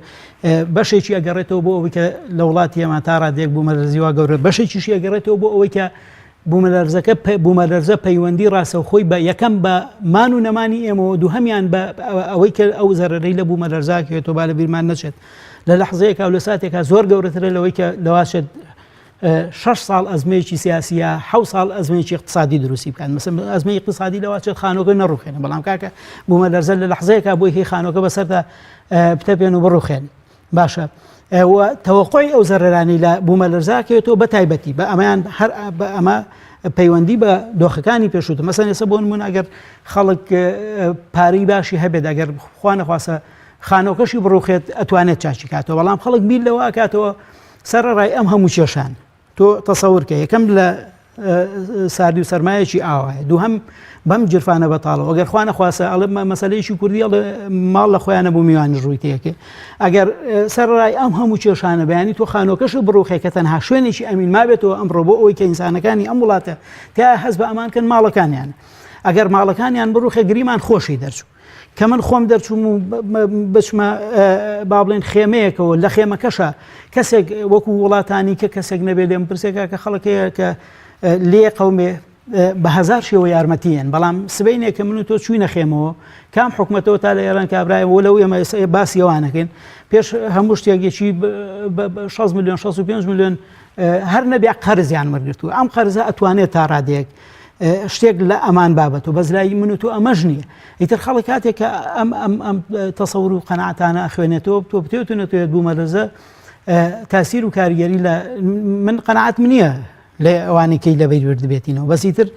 بەشێکی ئەگەڕێتەوە بۆ ئەوەی کە لە وڵاتی ئێمە تا ڕادێک بوومەلەرزی وا گەورە بەشێکیشی ئەگەڕێتەوە بۆ ئەوەی کە بوومەلەرزەکە بوومەلەرزە پەیوەندی ڕاستەوخۆی بە یەکەم بە مان و نەمانی ئێمەوە دووهەمیان بە ئەوەی کە ئەو زەرەرەی لە بوومەلەرزاکەوێتەوە با لە بیرمان نەچێت لە لەحزەیەکا و لە ساتێکا زۆر گەورەترە لەوەی کە لەواچێت شەش ساڵ ئەزمەیەکی سیاسی یا حەو ساڵ ئەزمەیەکی اقتصادی دروستی بکات مەسەن ئەزمەی اقتصادی لەواچێت خانۆکە نەڕوخێنە بەڵام کاکە بوومەلەرزە لە لەحزەیەکا بۆی هی خانۆکە بەسەردا بتەپێن و بڕوخێن باشە و تەوەقعی ئەو زەرەرانەی لە بوومەلەرزاکەوێتەوە بە تایبەتی بە ئەمەیان هەر بە ئەمە پەیوەندی بە دۆخەکانی پێشووتە مەسەن ئێستا بۆ نموونە ئەگەر خەڵک پارەی باشی هەبێت ئەگەر خوا نەخواستە خانۆکەشی بڕوخێت ئەتوانێت چاکی کاتەوە بەڵام خەڵک بیر لەوە ئەکاتەوە سەرەڕای ئەم هەموو کێشان تۆ تەسەور کە یەکەم لە ساردی و سەرمایەکی ئاوایە دووهەم بەم جرفانە بەتاڵەوە ئەگەر خوا نەخواستە ئەڵێ مەسەلەیەکی کوردی ئەڵێ ماڵ لە خۆیانە بوو میوانی ڕووی تێکێ ئەگەر سەرڕای ئەم هەموو کێشانە بەیانی تۆ خانۆکەش بڕوخێ کە تەنها شوێنێکی ئەمین مابێتەوە ئەمڕۆ بۆ ئەوەی کە ئینسانەکانی ئەم وڵاتە تا هەست بە ئەمان کەن ماڵەکانیان ئەگەر ماڵەکانیان بڕوخێ گریمان خۆشی دەرچوو کە من خۆم دەرچووم و بچمە با بڵێن خێمەیەکەوە لە خێمەکەشە کەسێک وەکو وڵاتانی کە کەسێک نەبێت لێم پرسێکە کە خەڵکەیە کە لێ قومێ بە هزار شێوە یارمەتیەن بەڵام سبینێک کە من و تۆ چوینە خێمەوە کام حکومەتەوە تا لە ئێران کابرای وە لەو ئێمە باسی ئەوانەکەین پێش هەموو شتێکێکی 6 میلیۆن 65 میلیۆن هەر نەبێ قەرزیان وەرگرتووە ئەم قەرزە ئەتوانێت تا ڕادەیەک شتێک لە ئەمان بابەت و بەس لای من و تۆ ئەمەش نییە ئیتر خەڵک کاتێک کە ئەم ئەم ئەم تەسەور و قەناعەتانە ئەخوێنێتەوە تۆ بتێت و نەتوێت بوومەلەرزە تاسیر و کاریگەری لە من قەناعەت نییە لە ئەوانەی کەی لە بیر بردبێتینەوە بەس ئیتر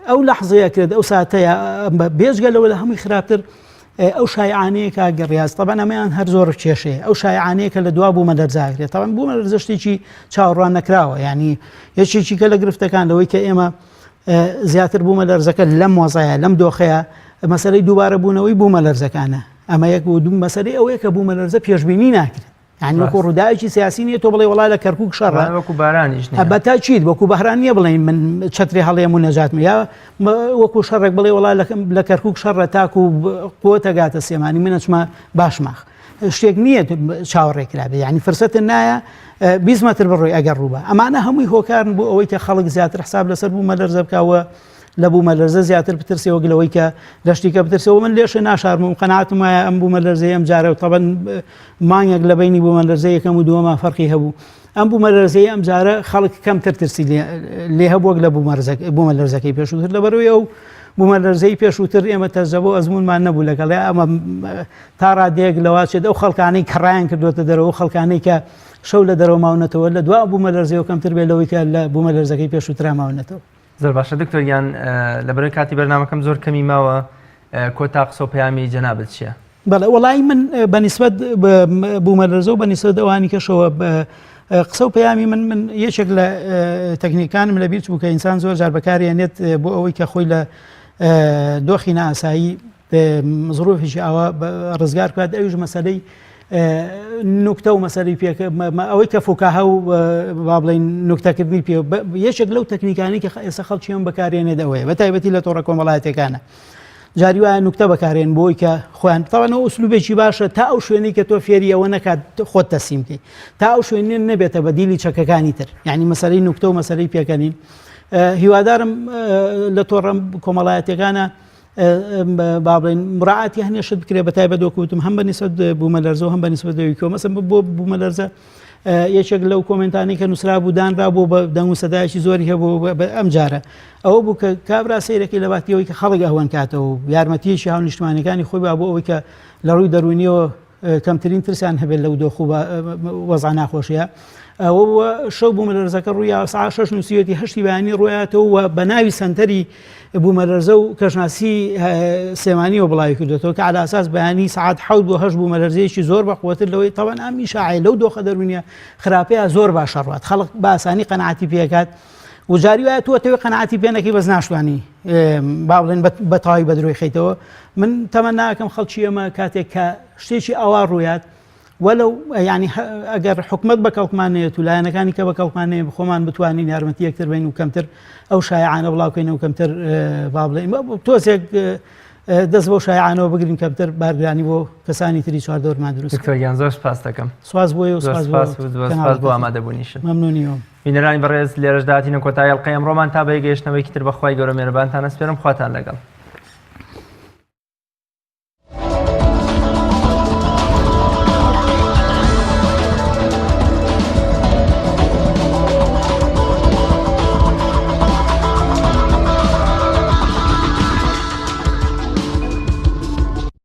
ئەو لەحزەیە کرد ئەو ساتەیە بێجگە لەوە لە هەمووی خراپتر ئەو شایعانەیە کاک ڕیاز تەبعەن ئەمەیان هەر زۆر کێشەیە ئەو شایعانەیە کە لە دوا بوومەلەرزە ئەکرێت تەبعەن بوومەلەرزە شتێکی چاوەڕوان نەکراوە یعنی یەکێکی کە لە گرفتەکان لەوەی کە ئێمە زیاتر بوومەلەرزەکە لەم وەزایە لەم دۆخەیە مەسەلەی دووبارە بوونەوەی بوومەلەرزەکانە ئەمە یەک و دوو مەسەلەی ئەوەیە کە بوومەلەرزە پێشبینی ناکرێت یعنی وەکو ڕووداوێکی سیاسی نییە تۆ بڵێ وڵا لە کەرکک شەڕە وەکو بارانیش نییە بە تاکید وەکو بەهران نییە بڵێن من چەتری هەڵێم و نەجاتم یا وەکو شەڕێک بڵێ وڵا لە کەرکک شەڕە تاکو قوتە گاتە سێمانی من ئەچمە باشماخ شتێک نییە چاوەڕێ کرابێ یعنی فرسەتە نایە 20 متر بڕۆی ئەگەر ڕووبە ئەمانە هەمووی هۆکارن بۆ ئەوەی کە خەڵک زیاتر حساب لەسەر بوومەلەرزە بکەوە لە بوومەلەرزە زیاتر بترسێ وەک لەوەی کە لە شتیکە بترسێ و من لێشە ناشارم و قەناعەتم وایە ئەم بوومەلەرزەی ئەم جارە و تەبەن مانگێک لە بینی بوومەلەرزە یەکەم و دووەما فەرقی هەبوو ئەم بوومەلەرزەی ئەم جارە خەڵک کەمتر ترسی لێ هەبوو وەک لە بوومەلەرزەکەی پێشووتر لەبەرەوەی ئەو بوومەلەرزەی پێشووتر ئێمە تەجرەبە و ئەزموونمان نەبوو لەگەڵێ ئەمە تا ڕادەیەک لەواچێت ئەو خەڵکانەی کە ڕایان کردوێتە دەرەوە خەڵکانەی کە شەو لە دەرەوە ماونەتەوە لە دوا بوومەلەرزەیەوە کەمتر بێت لەوەی کە لە بوومەلەرزەکەی پێشووترا ماونەتەوە. زۆر باشە دکتۆر گیان لەبەرەی کاتی بەرنامەکەم زۆر کەمی ماوە کۆتا قسە و پەیامی جەنابت چییە؟ بەڵێ وەڵی من بە نیسبەت بوومەلەرزە و بە نیسبەت ئەوانی کەشەوە قسە و پەیامی من من یەکێک لە تەکنیکانم لە بیر بوو کە ئینسان زۆر جار بەکارێنێت بۆ ئەوەی کە خۆی لە دۆخی نائاسایی زروفێکی ئاوا ڕزگار بکات ئەویش مەسەلەی نوکتە و مەسەری پێ ئەوەی کە فوکاهە و با بڵین نوکتەکردنی پێ یەکێک لەو تەکنیکانی کە ئێستا خەڵکی ئەم بەکارێنێت ئەوەیە بە تایبەتی لە تۆڕە کۆمەڵایەتەکانە جاری وایە نوکتە بەکارێن بۆی کە خۆیان تاوانەوە ئوسلوبێکی باشە تا ئەو شوێنەی کە تۆ فێری ئەوە نەکات خۆت تەسلیم بکەیت تا ئەو شوێنە نەبێتە بەدیلی چەکەکانی تر یعنی مەسەلەی نوکتە و مەسەلەی پێکەنین هیوادارم لە تۆڕە کۆمەڵایەتەکانە با بڵێین مراعاتی هەنێ شت بکرێ بە تایبەت وەکو وتم هەم بە نیسبەت بوومەلەرزە و هەم بە نیسبەت لەوی کۆ مەسەن بۆ بوومەلەرزە یەکێک لەو کۆمنتانی کە نووسرا بوو دانرا بۆ بە دەنگ و سەدایەکی زۆری هەبوو ئەم جارە ئەوە بوو کە کابرا سەیرەکەی لە باتیەوەی کە خەڵک ئەوەن کاتەوە و یارمەتیەکی هاونیشتمانەکانی خۆی با بۆ ئەوەی کە لە ڕووی دەروونیەوە کەمترین ترسیان هەبێت لەو دۆخ و وەزع ناخۆشیە ئەوە بووە شەو بوومەلەرزەکە ڕوویا ساعت شەش نووسیوەتی هەشتی بەیانی ڕویاتەوە و بە ناوی سەنتەری بوومەلەرزە و کەشناسی سلێمانیەوە بڵاوی کردوێتەوە کە علاساس بەیانی ساعت حەوت بۆ هەشت بوومەلەرزەیەکی زۆر بە قوتر لەوەی تەوان ئەم ئیشاعەیە لەو دۆخە دەروونیە خراپەیە زۆر باشە ڕوات خەڵک بە ئاسانی قەناعەتی پێکات. و جاری وایە تۆ ئەتەوێ قەناعەتی پێ نەکەی بەس ناشتوانی با بڵێن بە تەواوی بە درۆی خەیتەوە. من تەمەناکەم خەڵکی ئێمە کاتێک کە شتێکی ئاوا ڕوویات وەلو ینی ئەگەر حکومت بە کەڵکمان نێت و لایەنەکانی کە بە کەڵکمان نێ خۆمان بتوانین یارمەتی یەکتر بین و کەمتر ئەو شایعانە بڵاوکەین و کەمتر با بڵێن تۆزێک دەست بۆ شایعانەوە بگرین کەمتر بارگرانی بۆ کەسانی تری چواردەورمان دروست دکتۆر گیان زۆر سپاس دەکەم. سپاس بۆ ئێوە، زۆر سپاس سپاس و زۆر سپاس بۆ ئامادەبوونیشت. مەمنونیەوە. بینەرانی بەڕێز لێرەشدا هاتینە کۆتایی ئەڵقەی ئەمڕۆمان تا بەیەک گەیشتنەوەیەکی تر بە خوای گەورە مێرەبانتان ئەسپێرم خواتان لەگەڵ.